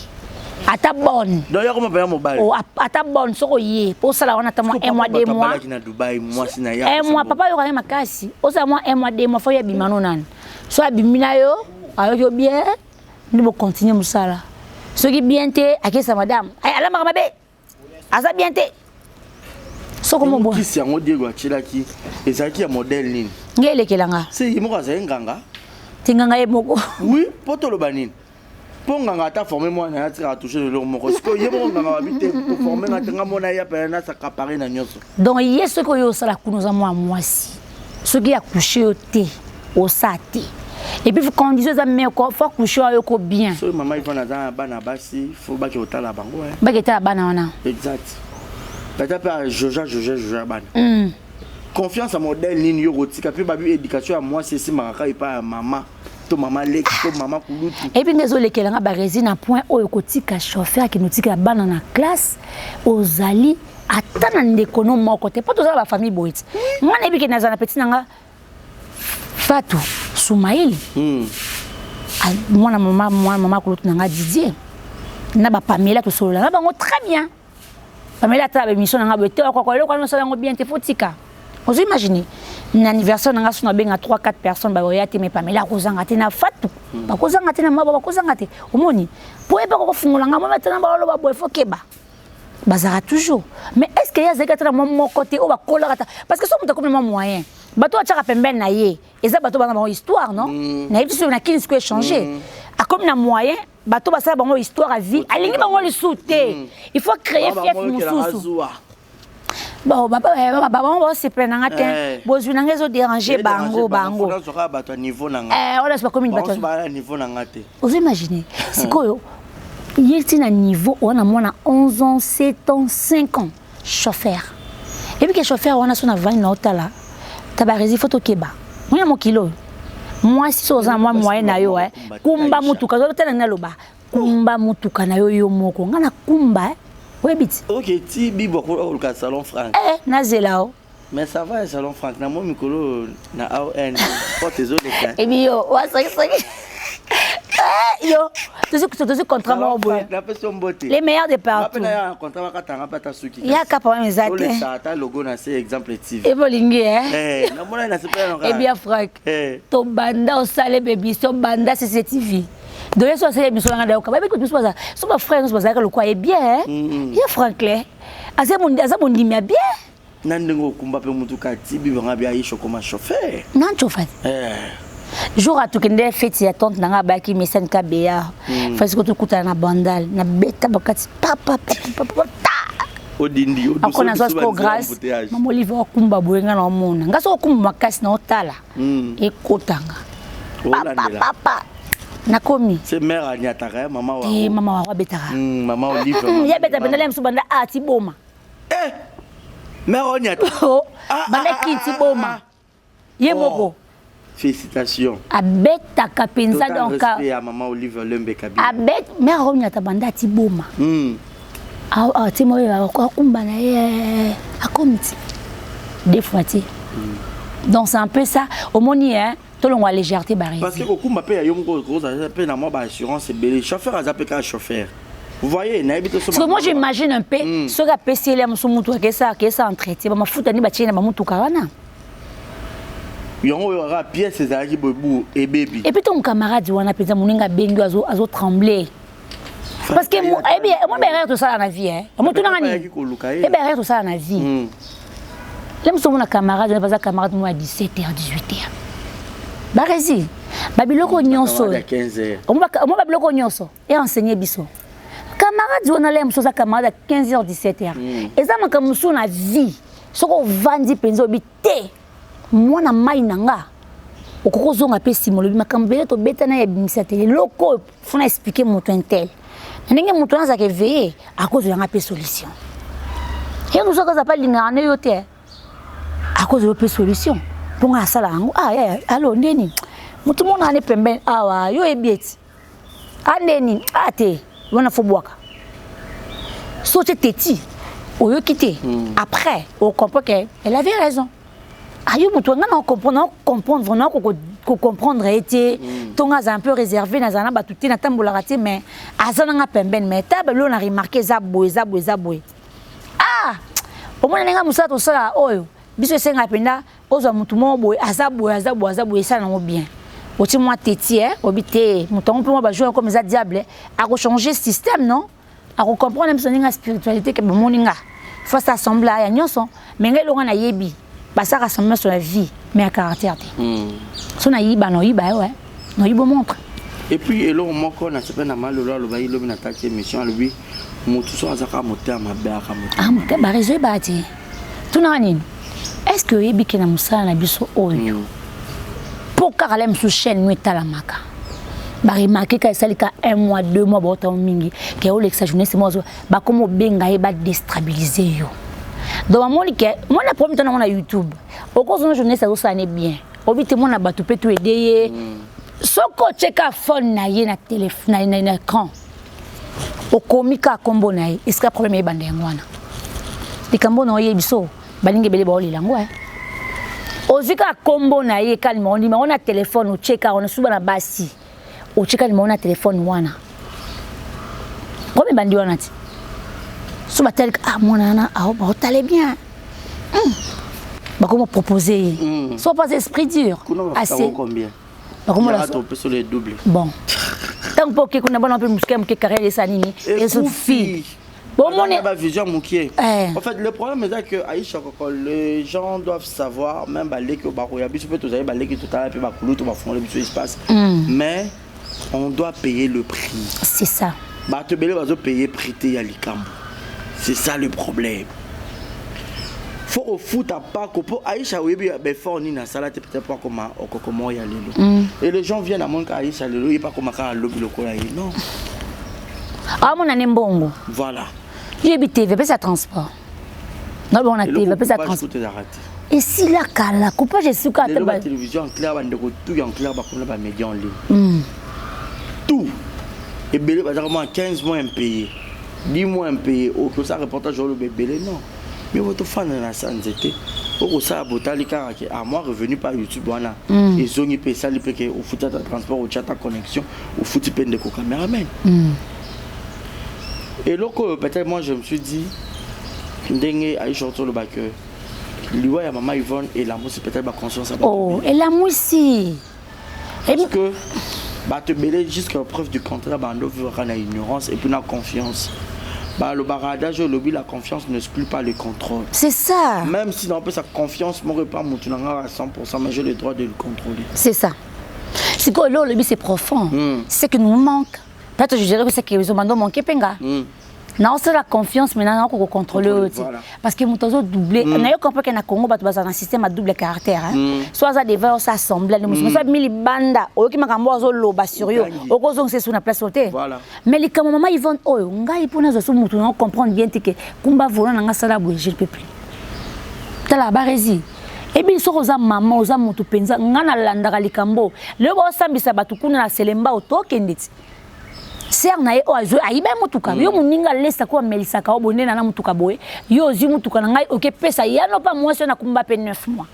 ata bonne. Donc yakoma mpenza mobali. Oh, ata bonne, soki oye po osala wana ata mwa un mois, 2 mois. Na Dubai, mwasi na ye. Un mois, papa ayokaki makasi. Osala mwa un mois, 2 mois, fo ye abima no nani. So abimi na yo, ayoki yo bien, nde bocontinue mosala. Soki bien te, akesa madame alamaka mabe, aza bien te, soko moboya. Kisi yango Diego atielaki ezalaki ya modèle nini? Nge elekelanga. Se ye moko azali nganga. Te, nganga ye moko. Oui, mpo toloba nini, mpo nganga ata forme mwana ye, atikaka touche leloko moko. Sikoyo ye moko nganga babi te koforme nga te, nga mona ye apena nasakapare na nyonso. Donc ye soki oyo osala kuna, oza mwa mwasi, soki akouche yo te, osala te. Et puis condition eza me fo akouche oyo ko bien. Soki mama Ivane aza na bana basi, fo bake kotala bango. Bake tala bana wana. Exact, tata mpe ajoja joja joja bana. Confiance ya modèle nini yo kotika mpe babi éducation ya mwasi esimbaka kaka epai ya mama to mama leki to mama kulutu? Eyebi nde ezolekelanga baresi na point oyo kotika chauffeur akende otikela bana na classe, ozali ata na ndeko no moko te, mpo tozala bafamille boye ti. Nga nayebi ke nazala na petit na nga Fatu Sumaili, mwana mama, mwana mama kulutu na nga Didier, na bapamela, tosolola na bango très bien. Pamela atala baémission na nga boye te, okoko eloko wana osala yango bien te, fo tika. Ozo imagine, na anniversaire na nga, so nabenga 3 4 personnes, baoya te, mais Pamela akozanga te, na Fatu bakozanga te, na mabo bakozanga te. Omoni po ye mpe kokofungola nga momi ata na baloba boye, fo keba, bazalaka toujours. Mais est ce que ye azalaki ata na mwa moko te oyo bakolaka ata? Parce que so moto akomi na mwa moyen, bato batiaka pembeni na ye eza bato bana bango histoire, non? Nayebi so na kini sikoyo échange, akomi na moyen, bato basala bango histoire ya vie, alingi bango lisusu te. Il faut créer fief mosusu. Bon, bango baosepela nanga te, bozwi nanga ezodérange bango. Bango wana bakomi bato. Ozo imagine sikoyo ye ti na niveau wana, mwana 11 ans, 7 ans, 5 ans, chauffeur. Ebi ke chauffeur wana, so na vandi na otala tabaresi, fo tokeba mwana mokili oyo. Mwasi, so oza na mwa moyen na yo, kumba mutuka. Ozotala ngai, naloba kumba mutuka na yo yo moko. Ngai na kumba, oyebi ti. Ok, ti bibo oluka salon Frank. Eh, nazela o. Mais ça va, salon Frank na mo mikolo na aon porte ezoleka. Ebi yo wasokisoki yo, tozwi contrat moko boye. Napesi yo mbote. Les meilleurs de partout. Contrat bakatanga mpe ata suki. Yaka pa wana eza te. Ata logo na se Exemple TV. Ebolingi. Namona na sepela. Ebia Frank, tobanda osala émission, banda CCTV. Donc ye so asala émission nanga, dayoka bayebi biso baza so bafrère nyonso bazalaka lokwa ye bien. Ye Franklin aza mondimi ya bien. Na ndenge okumba mpe motuka ti bibanga bia ye koma chauffeur. Nancofa jour atukende feti ya tante nanga, abayaki mesani kabeya, fasi ko tokutana na Bandal, na beta bakati papapapapa ta. Odindi. Ako nazwa siko grâce, mama Olive akumba boye, nga na omona nga soki okumba makasi na otala ekotanga papapapa, nakomi. C'est mère aniataka mama wa. Eh, mama wa abetaka. Mama Olive. Ye abeta mpenza le mosusu banda a ti boma. Eh, mère oniata. Banda kiti boma ye moko. Félicitations. Abetaka mpenza. Donc ya mama Olive Lembe Kabila. Abet mère oniata banda ati boma, ti moyo akumba na ye, akomi ti deux fois ti. Donc c'est un peu ça, omoni hein, tolongwa légèreté baresi. Parce que kokumba mpe ya yo moko, kozala mpe na mwa baassurance ebele. Chauffeur aza mpe kaka chauffeur, vous voyez, nayebi te. Parce que moi j'imagine un peu, soki apesi ele mosu mutu akesa entretien, bamafuta nde batie na bamutuka wana. Yango oyo kaka pièce ezalaki boye bu ebebi. Et puis ton camarade wana mpenza, moninga abengi yo, azotremble parce que ayebi mo baerreur tosala na vie. Motunanga nini? Ebe erreur tosala na vie le mosu, omona camarade wana baza camarade mo ya 17 heures, 18 heures, baresi. Babiloko nyonso omwa babiloko nyonso e enseigner biso. Camarade wana le mosusu aza camarade ya 15 h 17 h. Eza makambo mosusu na vie, soki ovandi mpenza, oyebi te mwana mai na nga, okoki ozonga mpe nsima, olobi makambo ebele tobeta na ye, ebimisa te eloko oyo fona expliquer moto un tel na ndenge moto wana azalaka éveillé, akozwelanga mpe solution. Ye mosusu akoza mpe alingaka nde yo te, akozwela mpe solution mpo nga asala yango. Ah yaya, alo, ndeni moto mona ane pembeni awa, yo oyebi eti andeni a te wana fo bwaka so te teti oyoki te. Après ocomprend que elle avait raison. Ayo moto nga na comprendre, na comprendre, na ko comprendre ye te. To nga aza un peu réservé, nazala na bato te, natambolaka te, mais aza nanga pembeni, mais ta balelo na remarque eza boye, eza boye, eza boye. Ah, omona ndenge mosala tosala oyo, biso esengaka mpenza ozwa motu moko boye, aza boye, aza boye, aza boye, esala nango bien. Oti mwa teti obi te moto yango mpe mwa bajour comme eza diable, akochange système, non, akocomprendre biso ndenge ya spiritualité ke bomoni nga face assemble ya nyonso. Mais ngai elonga nayebi basalaka assemble sur la vie, mais ya caractère te. So nayiba, naoyiba yo, naoyiba montre. Et puis eloko moko nasepeli na malolo alobaki lobi na tati émission, alobi motu so aza kaka motema mabe, aka moto bareseau eyebaka te. Tunaka nini? Est ce que oyebi ke na mosala na biso oyo, mpo kaka la mosusu chaîne no etalamaka, baremarquer ka esali ka un mois, 2 mois, baotango mingi ke olekisa journée mo bakoma obenga ye, badéstabiliser yo. Donc bamoni ke mona problème to nango na YouTube, okozona journaliste azosala ne bien, obi te mona bato mpe to ede ye. Soki otie ka phone na ye na téléphone, na écran, okomi ka kombo na ye, esika problème eyebanda yango wana. Likambo na oyebi so balingi ebele baolela yango, ozwi kaka kombo na ye, ka numéro, numéro na telefone, otie kaka wana. Suba na basi, otie ka numéro na telefone wana, komi bandi wana ti so batali, ah, mwana wana baotale bien, bakoma proposer ye. So pas esprit dur. Assez combien? Bakomola le double. Bon, ntango mpo oke kuna, bana mpe mosuku moke, carrière esa nini, esufi. Bomoni ba vision mokie. En fait, le problème est que Aïcha Koko, les gens doivent savoir, même baleki bakoya biso mpe tozali baleki, totala mpe bakulutu bafongola biso espace, mais on doit payer le prix. C'est ça. Bato ebele bazopaye prix te ya likambo, c'est ça le problème. Faut kofuta pako mpo Aïcha oyebi baeffort nini asala te peut-être po akoma okokoma oyo ya lelo. Et les gens viennent amonka Aïcha lelo, ye mpe akoma kaka lobi lokola ye, non. Amona ne mbongo. Voilà. Yebi TV apesa transport, nabongo na TV apesa transport, esila kala coupage esuka. Ata télévision en clair, bandeko tout en clair, bakomi na bamédia en ligne, tout ebele bazaka mwa 15 mois impayé, 10 mois impayé. Okosala reportage, oloba ebele, non, mais botofanda na sa nzete, okosala botali kaka ke ah, moi revenu par YouTube wana ezongi mpe esali mpe ke ofuti ata transport, otia ata connexion, ofuti mpe ndeko cameraman. Eloko oyo peut-être moi je me suis dit, ndenge Aisha otoloba ke liwa ya mama Yvonne elamusi peut-être baconscience ya bato. Oh, elamusi. Parce que bato ebele, jusqu'à preuve du contraire, bando vivre na ignorance et puis na confiance. Balobaka adage oyo olobi: la confiance n'exclut pas le contrôle. C'est ça. Même si napesa confiance moko epa motu na nga à 100%, mais j'ai le droit de le contrôler. C'est ça. Sikoyo lelo olobi, c'est profond. Ce qui nous manque peut-être, je dirais que c'est que ezobanda manquer mpe nga naosala confiance maintenant, naoko kocontrôle oyo te, parce que moto azodouble nayo comprend ke na Congo bato bazala na système ya double caractère, so aza devant osa assemblée nde mosusu abimi libanda, oyoki makambo oyo azoloba sur yo, okozongisa esu na place oyo te. Mais likambo mama Yvonne oyo, ngai mpo nazwa so motu na comprendre bien te ke kumba volant na nga sala boye, je ne peux plus. Tala baresi ebi, soki oza mama, oza motu mpenza, ngai nalandaka likambo lelo baosambisa bato kuna na Selemba, tokende ti sœur na ye oyo azwi ayiba ye motuka. Yo moninga alesaka oyo amelisaka oyo boye nde na motuka boye, yo ozwi motuka na ngai, okepesa yano mpa mwasi oyo nakumba mpe 9 mois,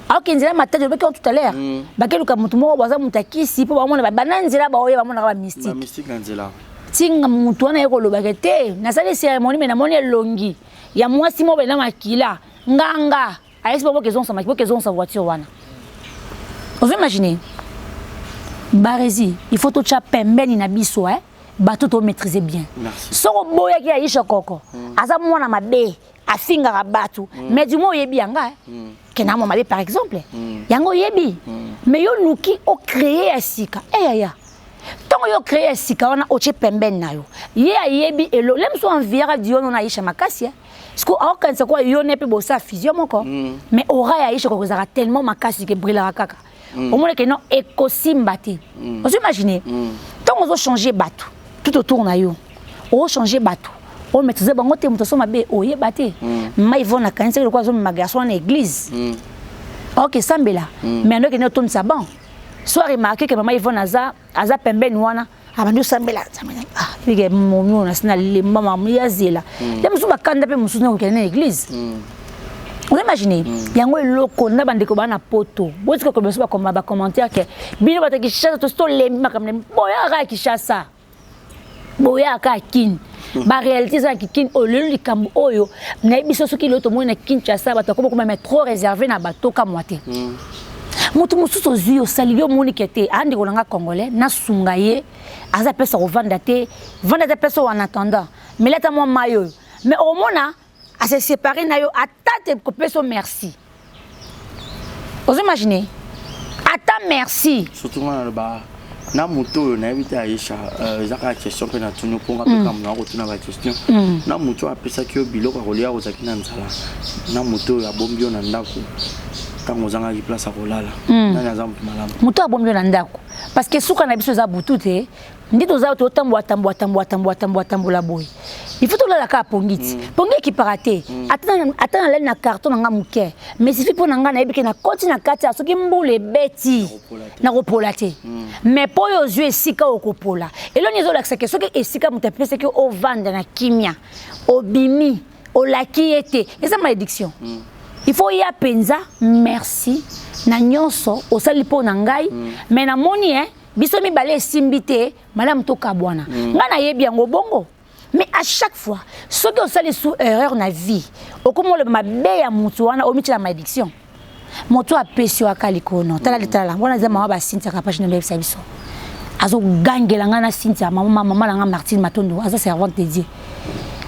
aoke nzela Matadi. Olobaki tout à l'heure, bakeluka motu moko baza moto akisi mpo bamona bana nzela baoya, bamonaka bamystique. Bamystique na nzela. Ntinga motu wana ye kolobaka te, nasali cérémonie, me namoni elongi ya mwasi moko bena makila nganga, ayesi bo bokezongisa maki, bokezongisa voiture wana. Ozo imaginer baresi, il faut totya pembeni na biso bato to maîtriser bien. Merci. Soki oboyaki Aisha Koko, aza mwana mabe. Afingaka bato, mais du moins oyebi yanga ke na mwa mabe, par exemple. Yango oyebi, mais yo luki ocréer ya sika. Eyaya, ntango yo créer ya sika wana, otie pembeni na yo, ye ayebi elo le mosusu enviaka Diono na Aisha makasi. Siko aokanisa kwa yo ne mpe bosala fusion moko, mais aura ya Aisha kokozalaka tellement makasi ke brillaka kaka. Omona ke non, ekosimba te. Ozo imagine, ntango ozochange bato tout autour na yo, ochange bato omaîtrise bango te. Moto aso mabe, oyeba te. Ma Ivone akanisaki lokola azomema garçon wana église, ok, sambela, mais andokende otondisa ban. So aremarquer ke mama Ivone aza pembeni wana, abandi osambela: "Ebike momi oyo nasi nalemba mamu ya zela te." Mosusu bakanda mpe mosusu nakokende na église. Oimagine yango, eloko na bandeko baa na Poto, botika kobiso bakoma bacommentaire ke bino bato ya Kinshasa tosi tolembi makambo na boyaka ya Kinshasa, boyaka ya Kine. Baréalité eza na kikini oyo lelo. Likambo oyo nayebi biso, soki lelo tomoni na Kinshasa bato akoma koma trop réservé na bato, kamwa te. Moto mosusu ozwi, osali, yo omonike te. Andeko na nga congolais, nasunga ye, aza pesa kovanda te, vanda te, pesa en attendant, mais lata mwa mai oyo. Mais omona ase séparé na yo, ata te kopesa merci. Ozo imagine, ata merci. Surtout nga naloba na moto oyo nayebi te. Aisha, eza kaka question mpe natuni mponga mpe kambo na kotuna baquestion. Na moto oyo apesaki yo biloko ya kolia, ozalaki na nzala, na moto oyo abombi yo na ndako ntango ozangaki place ya kolala, nani aza moto malamu? Moto abombi yo na ndako, parce que suka na biso eza butu te. Nde toza totambola, tambola, tambola, tambola, tambola, tambola boye. Il faut tolala kaka pongi ti pongi ekipaka te. Ata nalali na carton na nga moke, mais suffit mpo na ngai nayebi ke nakoti na kati ya soki mbula ebeti, nakopola te. Mais mpo oyo ozwi esika okopola, eloni ezolakisa ke soki esika moto apesaki ovanda na kimia, obimi, olaki ye te, eza malédiction. Il faut ya mpenza merci na nyonso osali mpo na ngai, mais namoni e biso mibale esimbi te, malamu tokabwana. Ngai nayebi yango bongo. Mais à chaque fois soki osali sous erreur na vie, okómi oloba mabe ya motu wana, omitia na malédiction. Moto apesi yo aka likolo, tala litala wana eza mama basintiaka page naloyebisa biso, azogangela ngai na Cynthia. Mama, mama na nga Martine Matondo aza servante de Dieu,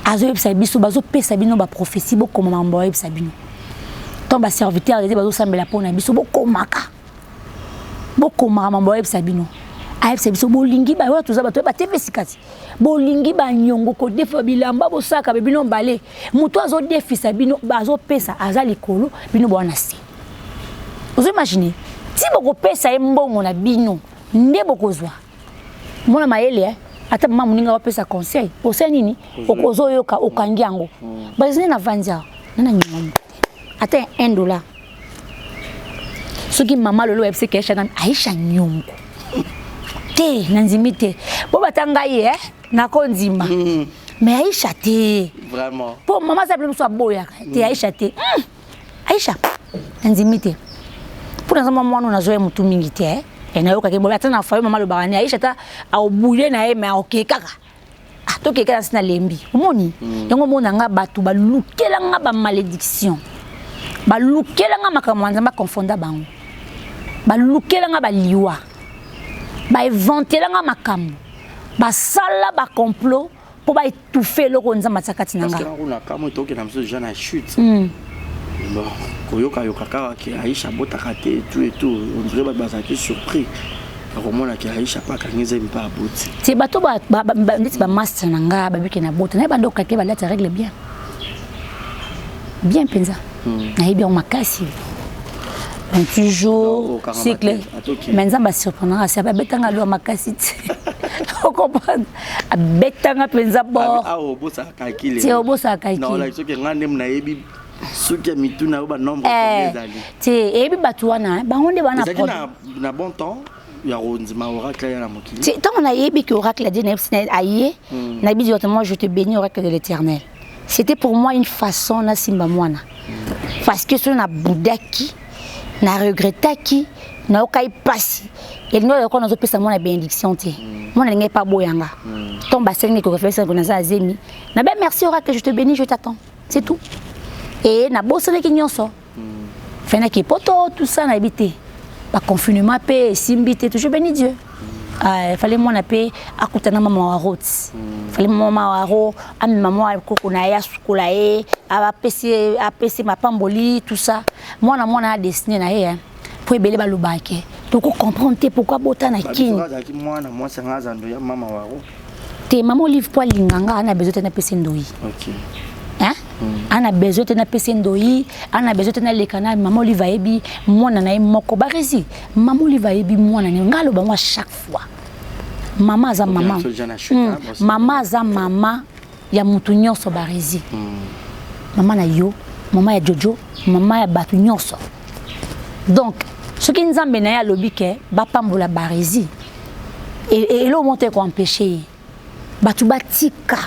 azoyebisa biso, bazopesa bino baprophétie, bokoma makambo bayebisa bino. Ntango baserviteur de Dieu bazosambela mpo na biso, bokomaka, bokomaka mambo bayebisa bino. Ayebisa biso, bolingi baoyo toza bato batv sika ti bolingi banyongo kodefa bilamba, bosalaka be bino mbale. Moto azodefisa bino, azopesa, aza likolo, bino bowana se. Ozo imagine, ti bokopesa ye mbongo na bino nde bokozwa mwana mayele. Ata mama moninga bapesa conseil, osali nini? Ozoyoka, okangi yango. Bazali na vandi awa nana nyongo moto te, ata 1 dollar. Soki mama lelo oyebisi ke Aisha, Aisha nyongo te, nandimi te. Bo bata ngai e nakondima, mais Aisha te. Vraiment. Mpo mama aza bile mosu aboyaka te Aisha te. Aisha nandimi te, mpo naza mwa mwana oyo nazoya motu mingi te. Nayokaki boye, ata na fayo mama alobaka ne Aisha ata aobuye na ye, mais aoke kaka. Ah, tokeke na nsi nalembi. Omoni yango, omona nga bato balukelanga bamalédiction, balukelanga makambo ya Nzambe, akonfonda bango, balukelanga baliwa, bainventelanga makambo, basala bacomplot mpo baétouffe eloko Nzambe atia kati na nga. Parce que kamwe tokenda mosusu déjà na chute. Bon, koyokayoka kaka ke Aisha abotaka te, tout et tout, on dirait bato bazalaki surpris bakomona ke Aisha mpe akangi nzembi mpe aboti. Te, bato neti bamaster na nga babiki na bota naye, banda okake balati règle bien bien mpenza. Nayebi yango makasi, 28 jours cycle, mais Nzambe asurprendra, asi abetanga lwa makasi te. Ocomprendre, abetanga mpenza bord. Te, obosaka calcul. Soki nga nde nayebi soki ya mituna oyo banombre ezali. Te, eyebi bato wana, bango nde bana. Na bon temps ya kondima oracle ya na mokili. Ntango nayebi ke oracle ya Dieu nayebisi aye, nayebi directement: "Je te bénis, oracle de l'Éternel." C'était pour moi une façon nasimba mwana, parce que soki nabudaki, na regrettaki, nayokai mpasi. Elingi oyo nazopesa mwana bénédiction te, mwana alingi epa boyanga. Ntongo basengi koka naza azemi na be: "Merci oracle, je te bénis, je t'attends." C'est tout. E nabosanaki nyonso, fenaki poto, tout ça nayebi te. Baconfinement mpe esimbi te. Toujours béni Dieu. Ah, fallait mwana mpe akutana mama wa rot mm. Fallait mama wa ro amema mwa koko na ye, asukola ye, apesi apesi mapamboli, tout ça. Mwana mwana adesine na ye po ebele balobaka ke toko comprendre te pourquoi bota na kini. Azalaki mwana mwasi anga aza ndoyi ya mama waro. Te, mama Olive po alinga nga, ana besoin te napesi ndoyi. Hein? Ana besoin te napesi ndoyi, ana besoin te naleka na mama Olive. Ayebi mwana na ye moko, Baresi. Mama Olive ayebi mwana na ye. Nga aloba ngo à chaque fois, mama aza mama. Mama aza mama ya mutu nyonso, Baresi. Mama na yo, mama ya Jojo, mama ya bato nyonso. Donc soki Nzambe na ye alobi ke bapambola Baresi, eloko moko te ekoempêche ye. Bato batika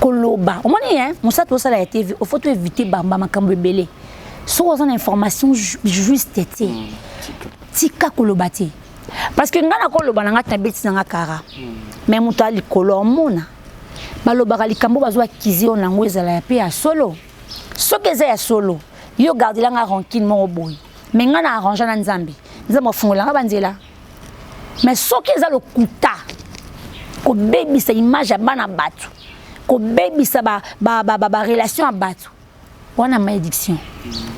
koloba. Omoni ye mosala tosala ya TV, il faut toéviter bamba makambo ebele. Soki oza na information juste te, tika koloba te, parce que ngai nakoloba na ngai tabeti na nga kara, mais moto ya likolo omona balobaka likambo bazwa kizi oyo nango ezala ya mpe ya solo. Soki eza ya solo, yo gardelanga rancune moko boye, mais ngai na arrange na Nzambe, Nzambe afungolanga banzela. Mais soki eza lokuta, kobebisa image ya bana bato, kobebisa barelation ya bato wana, malédiction.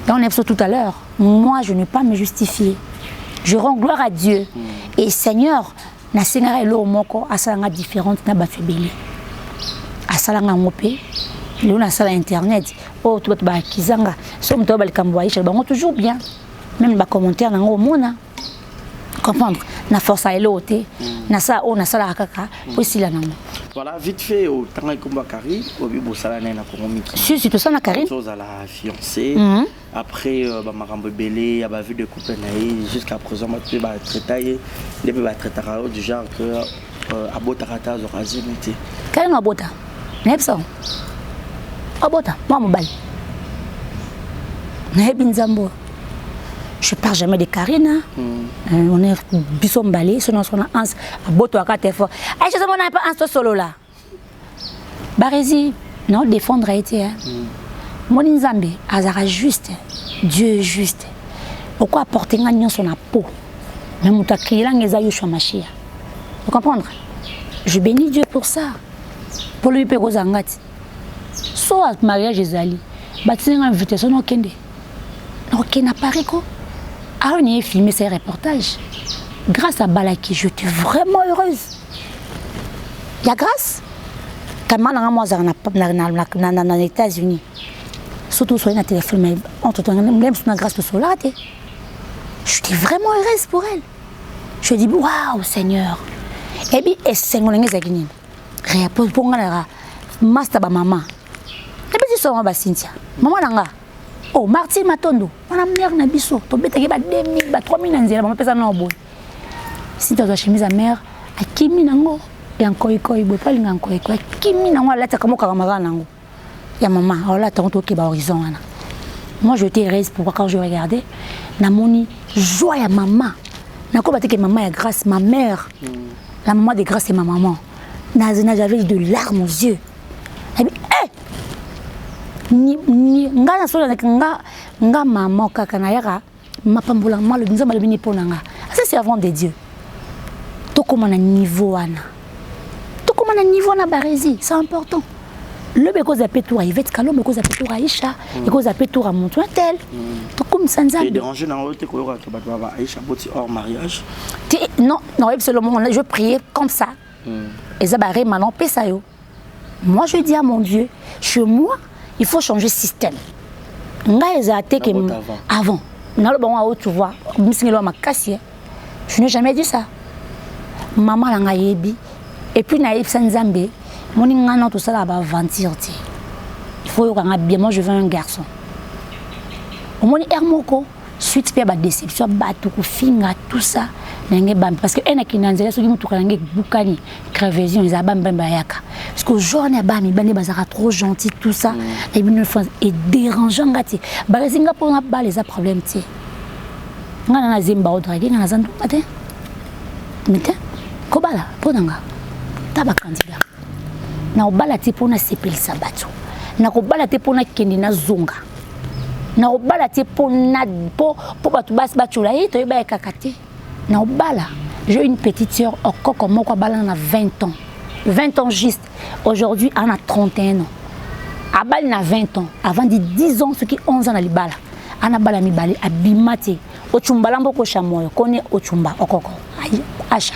Donc on a tout à l'heure, moi je ne pas me justifier, je rends gloire à Dieu et Seigneur. Nasengaka eloko moko: asalanga différente na bato ebele. Asalanga yango mpe lelo nasala internet oyo to bato baakizanga. So moto oyo balikambo baisha bango toujours bien, même bacommentaire nango omona comprendre. Na force ya eloko te, nasala oyo nasalaka kaka po esila nango. Voilà, vite fait, otanga ekomba Karine, obi bosala naye na Kongo Miki. Si si, tosala na Karine. Ozala fiancé. Après bamakambo ebele ya bavie de couple na ye, jusqu'à présent bato mpe batraita ye nde mpe batraitaka yo du genre que abotaka te, azwaka zemi te. Karine abota, nayebisa abota mwa mobali. Nayebi Nzambe oyo. Je parle jamais de Karine. On est biso mbale so nyonso na anse abotwaka te fort. Aisha ozomona mpe anse tosolola. Baresi nao défendre ye te. Moni Nzambe azalaka juste, Dieu est juste. Oko apporte nga nyonso na po, mais moto akrielanga eza Yoshua Mashia. Vous comprendre? Je bénis Dieu pour ça. Mpo lobi mpe ekozala nga ti so mariage ezali, batindi nga invitation, nakokende, nakokende na Paris ko awa naye filmer ce reportage. Grâce à Balaki, je suis vraiment heureuse ya grâce. Kama nanga mo azalaka na États-Unis, surtout soki na téléphone, mais entre temps même so na grâce tosolaka te. J'étais vraiment heureuse pour elle. Je dis: waouh, Seigneur. Ebi esengo ndenge ezalaki nini mpo nga naka master bamama ebeti songo basintia mama na nga. Oh, Martine Matondo wana, mare na biso, tobetaki ba 2000, ba 3000 na nzela. Mama pesa nao boye, Sintia azwa chemise ya mare, akimi nango ya nkoikoi boye, po alinga nkoikoi. Akimi nango, alataka mokaka makaka nango ya mama, aolata yango. Tokeba horizon wana. Moi j'étais heureuse. Pourquoi? Quand je regardais, namoni joie ya mama. Nakoba te ke mama ya Grâce, ma mère, la maman de Grâce, c'est ma maman. J'avais de larmes aux yeux. Nabi eh ni ni nga nasolaka nga nga mama kaka nayaka mapambola malobi Nzambe alobi ni mpo na nga. Ça, c'est avant de Dieu. Tokóma na niveau wana, tokóma na niveau wana, Baresi, c'est important. Lobi ekozala mpe tour ya Ivete Kalombo, ekozala mpe tour ya Aisha, ekozala mpe tour ya moto un tel. Tokomisa Nzambe. Déranger nango te koyoka ke bato baba Aisha boti hors mariage? Te, non, naoyebi seulement je priais comme ça. Eza barema na opesa yo. Moi je dis à mon Dieu, chez moi il faut changer système. Ngai ezala te ke avant naloba ngo ao, tu vois, misingelo ya makasi. Je n'ai jamais dit ça. Mama na ngai yebi. Et puis nayebisa Nzambe, moni ngai na tosala baaventure te. Il faut yokanga bien. Moi je veux un garçon. Omoni aire moko suite mpe ya badéception, bato kofinga, tout ça na ndenge bambi, parce que enakende na nzela, soki motuka na nge ebukani, crevaison ezala, bambi bambi bayaka, parce que jour wana ya bana mibali bazalaka trop gentil, tout ça. Nayebi no edérangeant nga te. Baresi nga mpona bala eza problème te. Nga na nazemba odrage, nga naza ndumba te, mais te kobala mpo na nga ta bacandidat. Nakobala te mpo nasepelisa bato, nakobala te mpo nakende nazonga, nakobala te mpo bato basi batyola ye toyeba ye kaka te. Nakobala J'ai une petite sœur okoko moko abalana na 20 ans, 20 ans juste. Aujourd'hui ana 31 ans, abali na 20 ans, avandi 10 ans soki 11 ans na libala, ana bala mibale, abima te. Ochumbala mboko shamoyo kone ochumba okoko acha,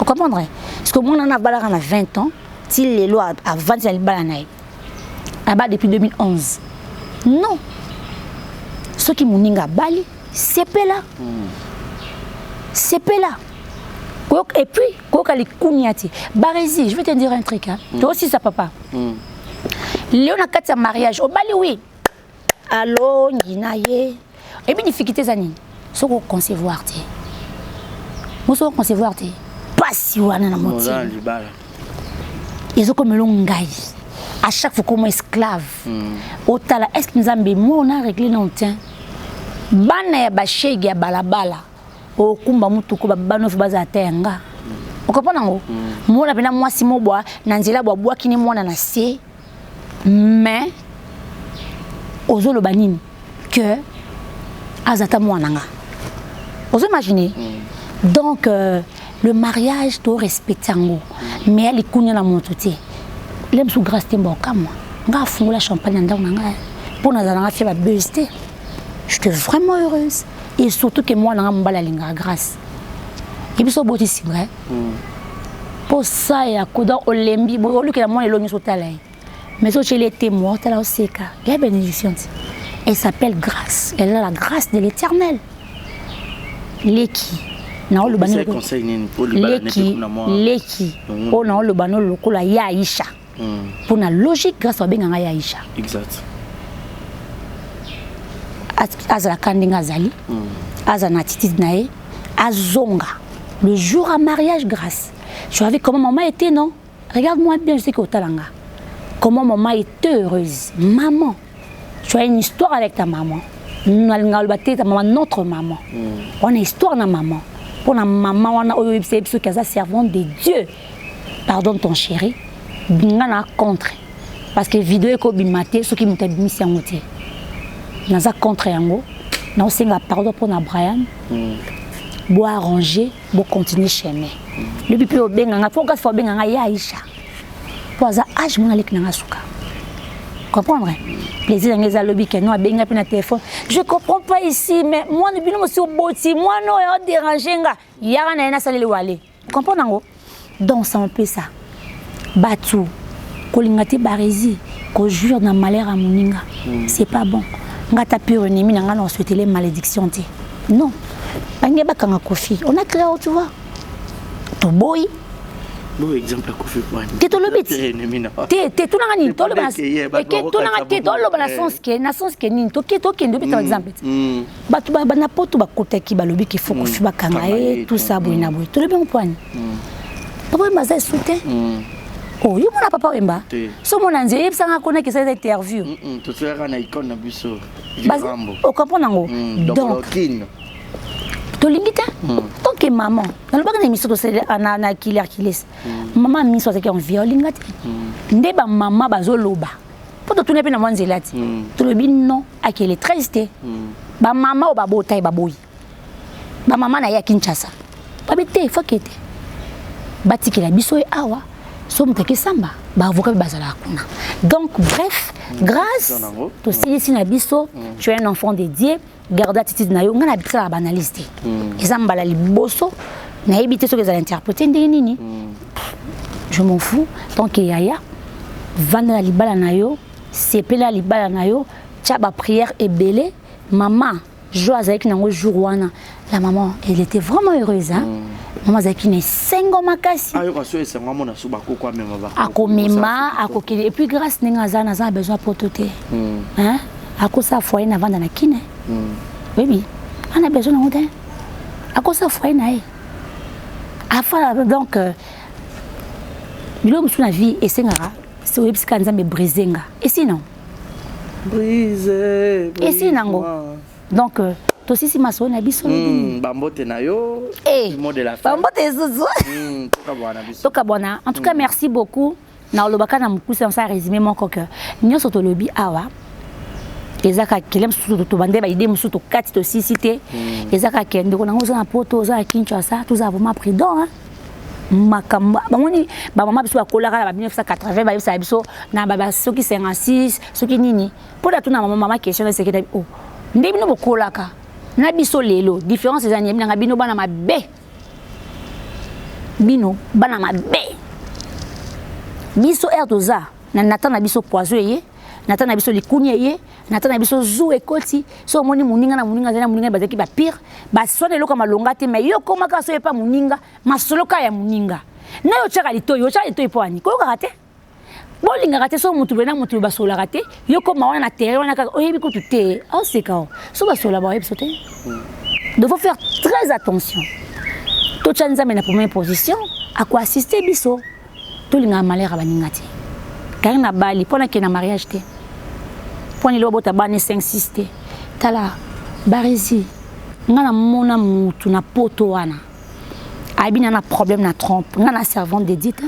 ocomprendre? Parce que mwana na abalaka na 20 ans, ti lelo avandi na libala na ye, abala depuis 2011. Non, soki moninga abali, sepela, sepela. Et puis koyoka likunia te. Barezi, je vais te dire un truc, hein. Toosisa papa leo na kati ya mariage, obali, oui, alongi na ye. Ebi difficulté eza nini? Soki oconcevoir te, moso oconcevoir te, pasi wana na motima ezokomela ngai à chaque fois comme esclave. Otala, est ce que Nzambe, moi on a réglé non tien bana ya bashege ya balabala, okumba mutuku, bana oyo bazala te ya nga, okomprendre yango? Mona mpena mwasi mobwa na nzela bwabwakini mwana na se, mais ozoloba nini que aza ta mwana nga, ozoimagine? Donc le mariage, to respecte yango, mais ya likunia na moto te. Le mosu Grâce te mbokamwa nga afungola champagne na ndako na ngai mpo nazala nga fia babuse te. J'étais vraiment heureuse, et surtout que mwana nga mobali alingaka Grâce. Ye biso oboti, c'est vrai, mposa ya koda olembi olukela mwana elo nyonso, otala ye, mais otyeli ete moi otala oseka ya bénédiction te. Elle s'appelle Grâce, elle a la grâce de l'Éternel. Leki naoloba, leki, leki oyo naoloba no lokola ya Aisha, mpo na logique Grâce babenganga ya Aisha. Exact. Azalaka ndenge azali, aza na attitude na ye, azonga le jour à mariage. Grâce, tu as vu comment maman était? Non, regarde-moi bien, je sais que otalanga comment maman était heureuse. Maman, tu as une histoire avec ta maman. Nalinga oloba te ta maman, notre maman. Wana histoire na maman, mpona mama wana oyo oyebisa ye biso ki aza servante de Dieu. Pardonne ton chéri. Nga na contre, parce que video ekobima te soki moto abimisi yango te. Naza contre yango, naosenga pardon mpona Brian. Boarranger, bocontinue chemin. Lobi mpe obenganga mpo kasi obenganga ye Aisha, mpo aza age mona aleki nanga suka. Comprendre plaisir yango eza lobi ke no abenga mpe na téléphone: "Je comprends pas ici, mais mwana bino mosi oboti mwana oyo odérange nga, yaka na ye nasaleli wale." Comprendre yango? Donc c'est un peu ça. Bato kolinga te, Barési, kojouir na malheur ya moninga, c'est pas bon. Nga ta pure ennemi na nga na osouhaitele malédiction te. Non, bange bakanga Kofi, on a créé, tu vois, toboyi. Bo exemple ya Kofi? Te, tolobi te, te tunanga nini, tunanga te, toloba na sens ke, na sens ke nini, tokende obeta exemple te. Bato na poto bakotaki, balobi ke faut Kofi bakanga ye, tout ça boye na boye. Tolobi yango poani Papa Wemba aza esu te. Oh, yo mona Papa Wemba so mona nzela, yebisanga kona kesala eza interview. Tosalaka na icône na biso. Ocomprendre yango? Donc tolingi te. Tant que maman nalobaka na émission na kili Arkiles, mama miso azalaki en vie, olinga te nde bamama bazoloba mpo totuna mpe na mwa nzela te. Tolobi non, akele 13 te. Bamama oyo babota ye baboyi, bamama na ye ya Kinshasa babi te, foke te, batikela biso ye awa. So moto akesamba, baavocat mpe bazalaka kuna. Donc bref, Grâce, tosilisi na biso. Tu es un enfant de Dieu, garde attitude na yo. Ngai na bisalaka baanalyse te, eza mbala liboso, nayebi te soki ezala interprété ndenge nini, je m'en fous. Tant que yaya, vanda na libala na yo, sepela libala na yo, tia baprière ebele. Mama jo azalaki nango jour wana, la maman, elle était vraiment heureuse, hein? Mama azalaki na esengo makasi. Akomema, akokende. Et puis Grâce ndenge aza, naza na besoin poto te, hein? Akosala foyer na vanda na kine, oyebi, ana besoin nango te, akosala foyer na ye afala. Donc biloko mosusu na vie esengaka oyebisika Nzambe brise nga esi non. Brise. Esi nango. Donc tosisi masolo na biso. Bambote na yo. Mot de la fin. Bambote esusu. Tokabwana. En tout cas, merci beaucoup. Na olobaka na mokuse, osala résumé moko ke nyonso tolobi awa. Eza kaka kele mosusu tobande baide mosusu tokati tosisi te. Eza kaka ke ndeko nango oza na Poto, oza na Kinshasa, toza vraiment prudent, hein. Makambo bamoni, bamama biso bakolaka na ba 1980, bayebisaka biso na ba soki 56 soki nini. Mpo na tuna mama, mama question na seketa o nde bino bokolaka na biso lelo, différence eza nini? Nanga bino bana mabe, bino bana mabe, biso ere toza na nata na biso poison eye nata na biso likuni eye nata na biso zu ekoti. So omoni moninga na moninga azali na moninga, bazalaki bapire, baswana eloko ya malonga te. Mais yo komaka so epa moninga, masolo kaka ya moninga na yo, otiaka litoi, otiaka litoi mpo ani koyokaka te, bolingaka te. So motu boye na motu basololaka te, yo koma wana na terrain wana kaka oyebi kutu te, aoseka o so basolola baoyebi so te. Donc faut faire très attention. Totya Nzambe na première position, akoassiste biso. Tolingaka malheur ya baninga te. Kari na bali mpo nakende na mariage te, mpo nini babota bana 5 6 te? Tala Baresi, nga namona mutu na Poto wana ayebi na na problème na trompe. Nga na servante de Dieu te,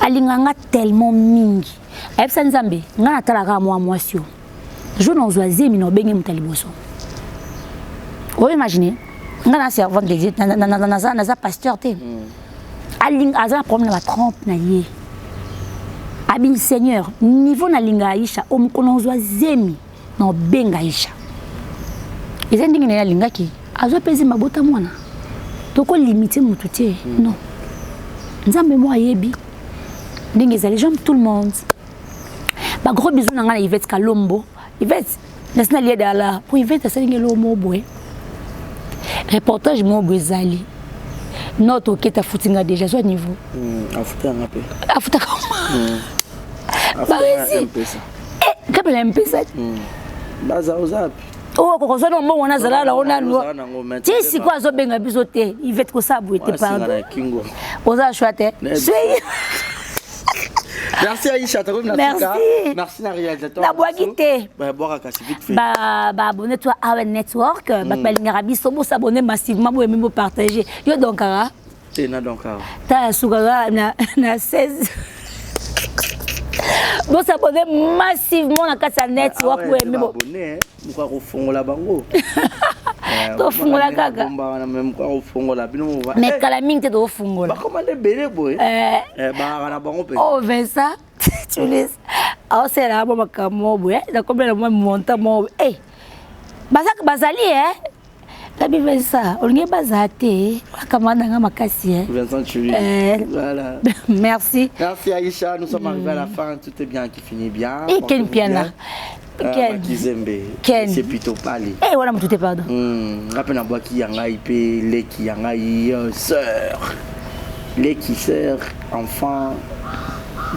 alingaka nga tellement mingi, ayebisa Nzambe nga natalaka mwa mwasi oyo, jour nazwa zemi na obenge moto ya liboso. Oyo imagine, nga na servante de Dieu, naza pasteur te. Alinga aza na problème na batrompe na ye, abi: "Seigneur, niveau nalinga Aisha, o mokolo nazwa zemi na obenga Aisha." Eza ndenge na ye alingaki, azwa mpe zemi, abota mwana. Tokolimite motu te, non. Nzambe mo ayebi ndenge ezali. J'aime tout le monde. Bagros bisous na ngai na Ivete Kalombo. Ivete nasi nalia dala po Ivete asalingi eloko moko boye, reportage moko boye ezali note oketa, afuti nga déjà, zwa niveau. Afutanga mpe. Afutaka Baresi kapela mpesa. Baza oza oyo kokozwa na mbongo wana azala nango nanu ti sikoyo, azobenga biso te. Ivete, kosala boye te, pardon, oza shwa te. Merci Aïcha, Merci. Merci na réalisateur. Nabwaki te. Bwaka kasi vite fait. Baabonne toi Awen Network, bato balingaka biso, bosabonne massivement, boyemi, bopartage. Yo donc kaka. Te na donc awa. Ta sukaka na 16, bosabonne massivement na kati ya network, boyemi. Abonné, moka kofongola bango. Tofungola kaka. Moka kofongola bino. Mais kala mingi te tokofungola. Bakomande ebele boye, bakaka na bango mpe. Oh Vincent Tulis aosalelaka mwa makambo boye, nakomela mwa montant moko e bazali e nabi. Vincent, olingi bazala te, akamanda nanga makasi. Vincent Tulis. Voilà. Merci. Merci Aïcha, nous sommes arrivés à la fin. Tout est bien qui finit bien. Et Ken Piana. Ken Kizembe. Ken. C'est plutôt pali. Eh wana mutu te, pardon. Nga mpe nabwaki ya ngai mpe leki ya ngai, sœur. Leki, sœur, enfant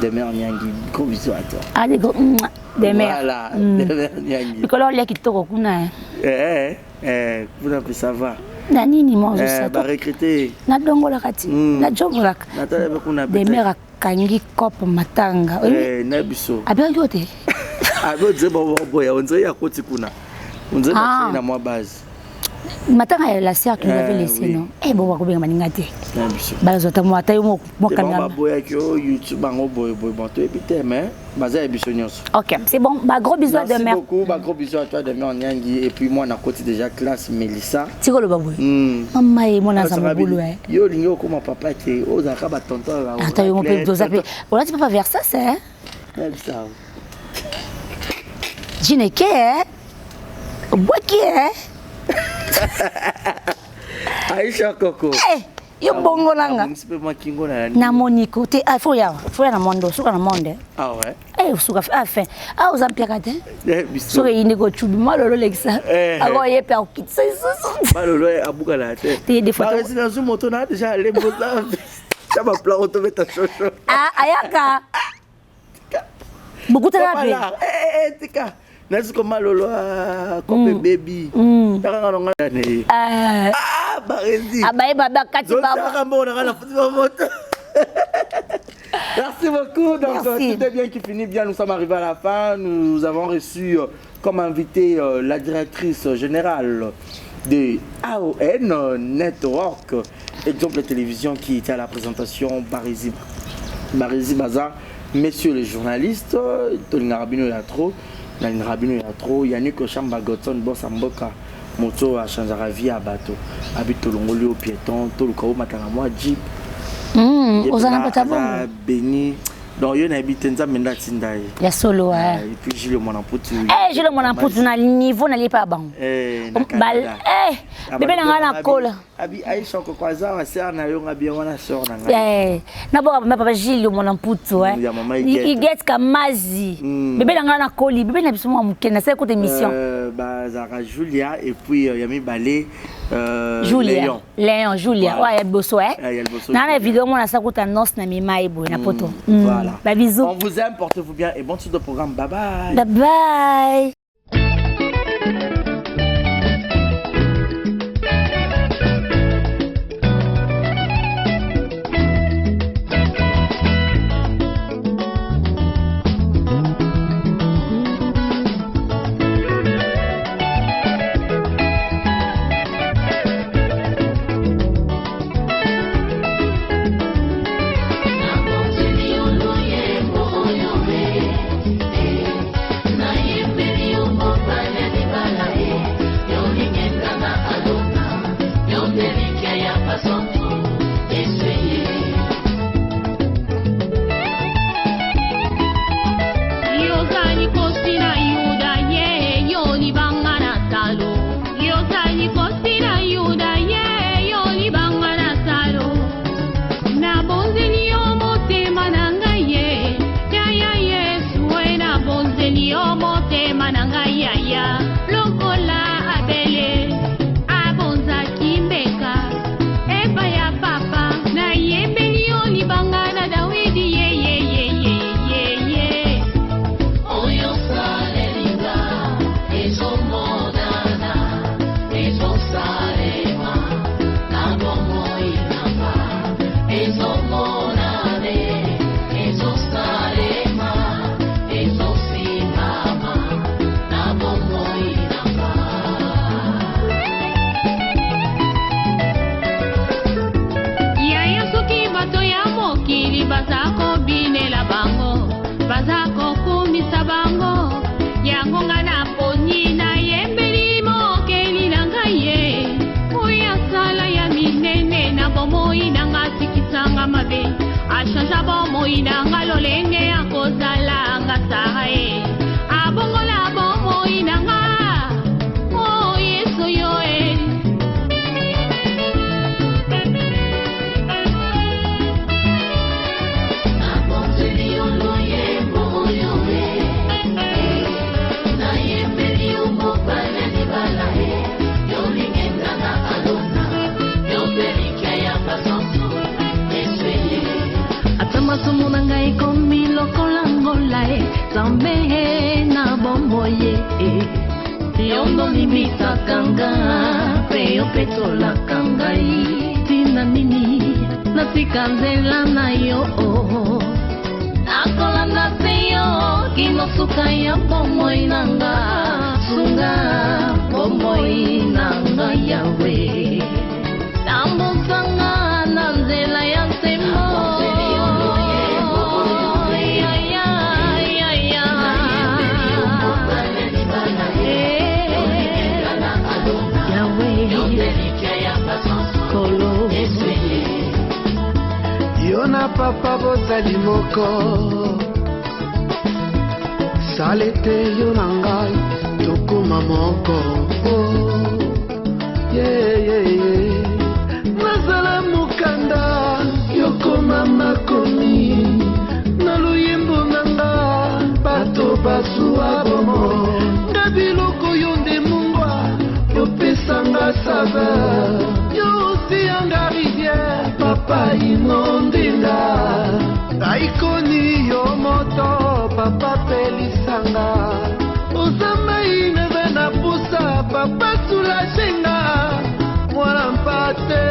de mère Nyangi. Gros bisous à toi. Ah, des gros de mère. Voilà, de mère Nyangi. Likolo olia kitoko kuna. Eh eh, kuna mpe ça va. Na nini mo? Barecruter. Nadongolaka ti najongolaka. Natala mpe kuna. De mère akangi cope matanga. Na biso. Abengaki yo te? Abe ondire boya, ondire ya koti kuna, ondire batie na mwa base. Matanga ya la sœur qui nous avait laissé, non? Eh bon, bakobenga baninga te, bazwa ta ata yo mokanga. Baboyaki o YouTube bango boye boye. Bon, toyebi te, mais baza ya biso nyonso. Ok, c'est bon. Ba gros bisous à Merci demain. beaucoup. Ba gros bisous à toi demain Nyangi, et puis moi nakoti déjà classe, Melissa. Tikoloba boye, mama ye mwana aza mobulu. Yo olingi okoma papa te, ozalaka batonton. Ata yo mpe toza mpe olati papa Versace. Jineke obwaki. Aisha Koko. Yo bongo nanga namoni ko te. Fo ya, fo ya na monde, suka na monde. Ah ouais. Eh, suka ah fin ah oza mpiaka te. Soki eyindi kocubi malolo, olekisa ako ye mpe akokitisa lisusu. Malolo abukana te. Te, des fois nazwi moto na déjà alemboza tia baplan otobeta shosho. Ayaka bokutana mpe. Tika nasi ko malolo kope bebi takanga nonga ne Barezi. Abaye babe akati. Baba mbongo nanga na futi bamoto. Merci beaucoup. Donc, Merci. tout est bien qui finit bien. Nous sommes arrivés à la fin. Nous avons reçu comme invité la directrice générale de AON Network, Exemple Télévision, qui était à la présentation, Barezi, Barezi Baza. Messieurs les journalistes, Tolingaka bino ya trop. Nalingaka bino ya trop. Yannick Oshamba Godson boss mboka moto a changera vie ya bato. Abi tolongoli yo piéton, toluka omata na mwa jeep. Oza na bato ya bongo. Béni. Donc yo nayebi te Nzambe nde atinda ye. Ya solo. Et puis Gilles Mwana Mputu. Eh, Gilles Mwana Mputu na niveau nalipa bango. Eh, na Bal Canada. eh bébé na nga na kola. Abi Aisha koko aza wa sœur na yo nga bien wana sœur na ngai. Eh, naboka papa Gilles Mwana Mputu eh. Ya mama Igete. Igete Kamazi. Bébé na nga na koli, bébé na biso mwa moke na sala écoute émission. Bazalaka Julia et puis ya mibale Julia. Léon. Léon, Julia. Voilà. Ouais, ya liboso eh. Ya liboso, Na na Julia. vidéo mona sa kuta annonce na mima eboye na poto. Voilà. Ba bisous. On vous aime, portez-vous bien et bonne suite de programme. Bye bye. Bye bye. Papa bozali moko salete yo na ngai tokoma moko oh, yeah, yeah, yeah. Nazala mokanda yokoma makomi na loyembo na nga bato bazwa bomoi nga biloko yo nde mungwa yopesanga saveur yo osianga rivière papa inondinga aikoni yo moto papa pelisanga oza mai naza na pusa papa soulagenga mwana mpate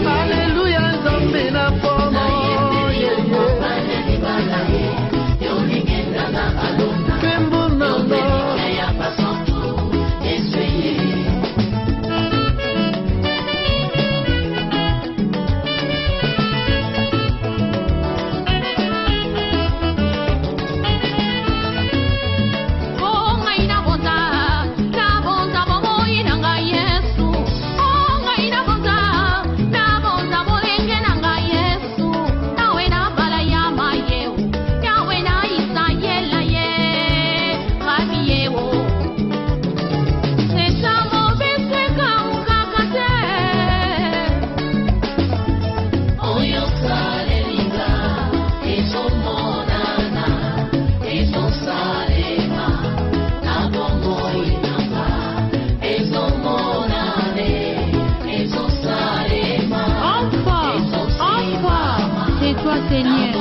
aleluya nzambe na pomo kembo nanga. Seigneur.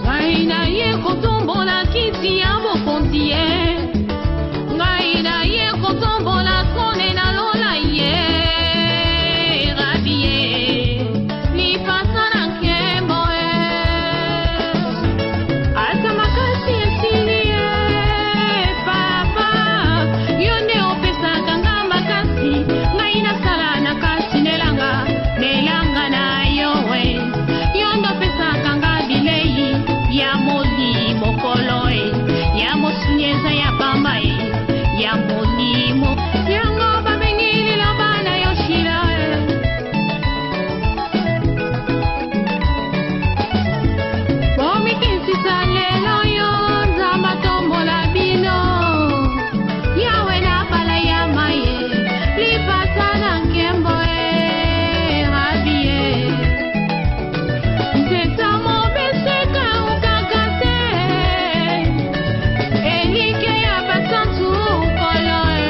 Ngai naye kotombola kiti ya bokonzi ye. Ngai naye kotombola trone na lola ye. Rabi ye. Lipasa na nkembo ye. Ata makasi esili ye papa. Yo nde opesaka nga makasi. Ngai nasala na kati nelanga nelanga na yo we. Yo nde opesaka nga bilei ya molimo kolo e. Ya mosuni eza ya pamba e. Ya molimo. Yango babengi liloba na yo shila e. Bomikisisa lelo yo Nzambe atombola bino. Yawe na bala ya maye lipasa na nkembo e rabi e. Nzeta mobeseka okaka te elike ya basantu kolo e.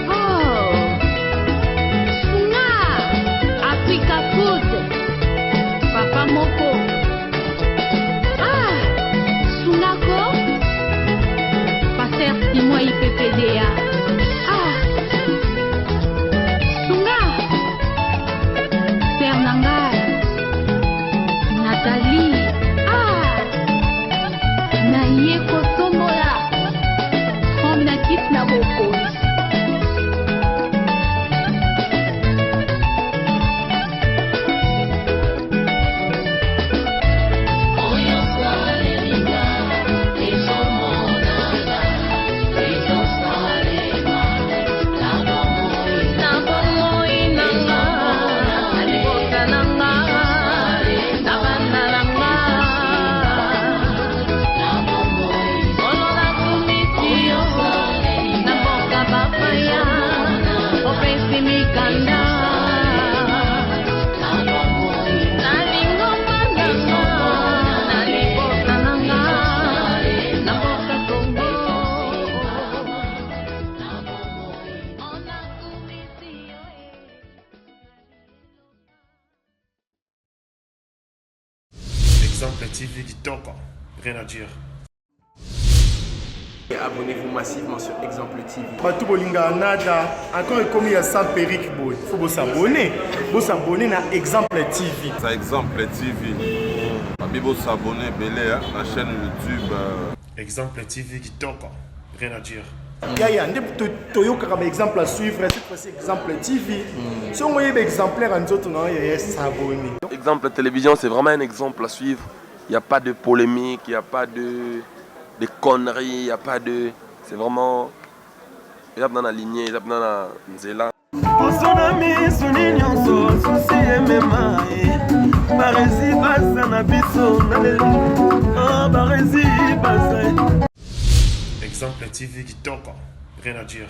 Oh, Sunga, Africa Food, Papa Moko. Ah, Sungako, Pasteur Simon IPPDA. Ah, Sunga, Sœur Nangai, Nathalie. Ah, naye kotombola, trombe na kiti na bokonzi. Na bomoi na nga, na libota na nga, na bana na nga. Nkolo nakumisi yo, na mboka bapaya, opesi mikanda. Na lingomba na nga, na libota na nga, na mboka Congo. Onakumisi yo, eh. Exemple TV kitoko, rien à dire. Abonnez-vous massivement sur Exemple TV. Bato bolingaka nada encore ekomi ya sans perruque boye faut bosabone bosabone na Exemple TV. Ça Exemple TV. Babi bosabone ebele hein, na chaîne YouTube. Exemple TV kitoko, rien à dire. Yaya nde toyokaka ba exemple à suivre, cette fois-ci Exemple TV. Soki oyeba exemplaire ya nzoto na yo yaya, s'abonner. Exemple Télévision, c'est vraiment un exemple à suivre. Il n'y a pas de polémique, il n'y a pas de conneries, il n'y a pas de... C'est vraiment... eza mpena na lignée, eza mpena na nzela. Poso na misuni nyonso susi emema ye baresi baza na biso na lelo Ah, baresi baza. Exemple TV kitoko, rien à dire.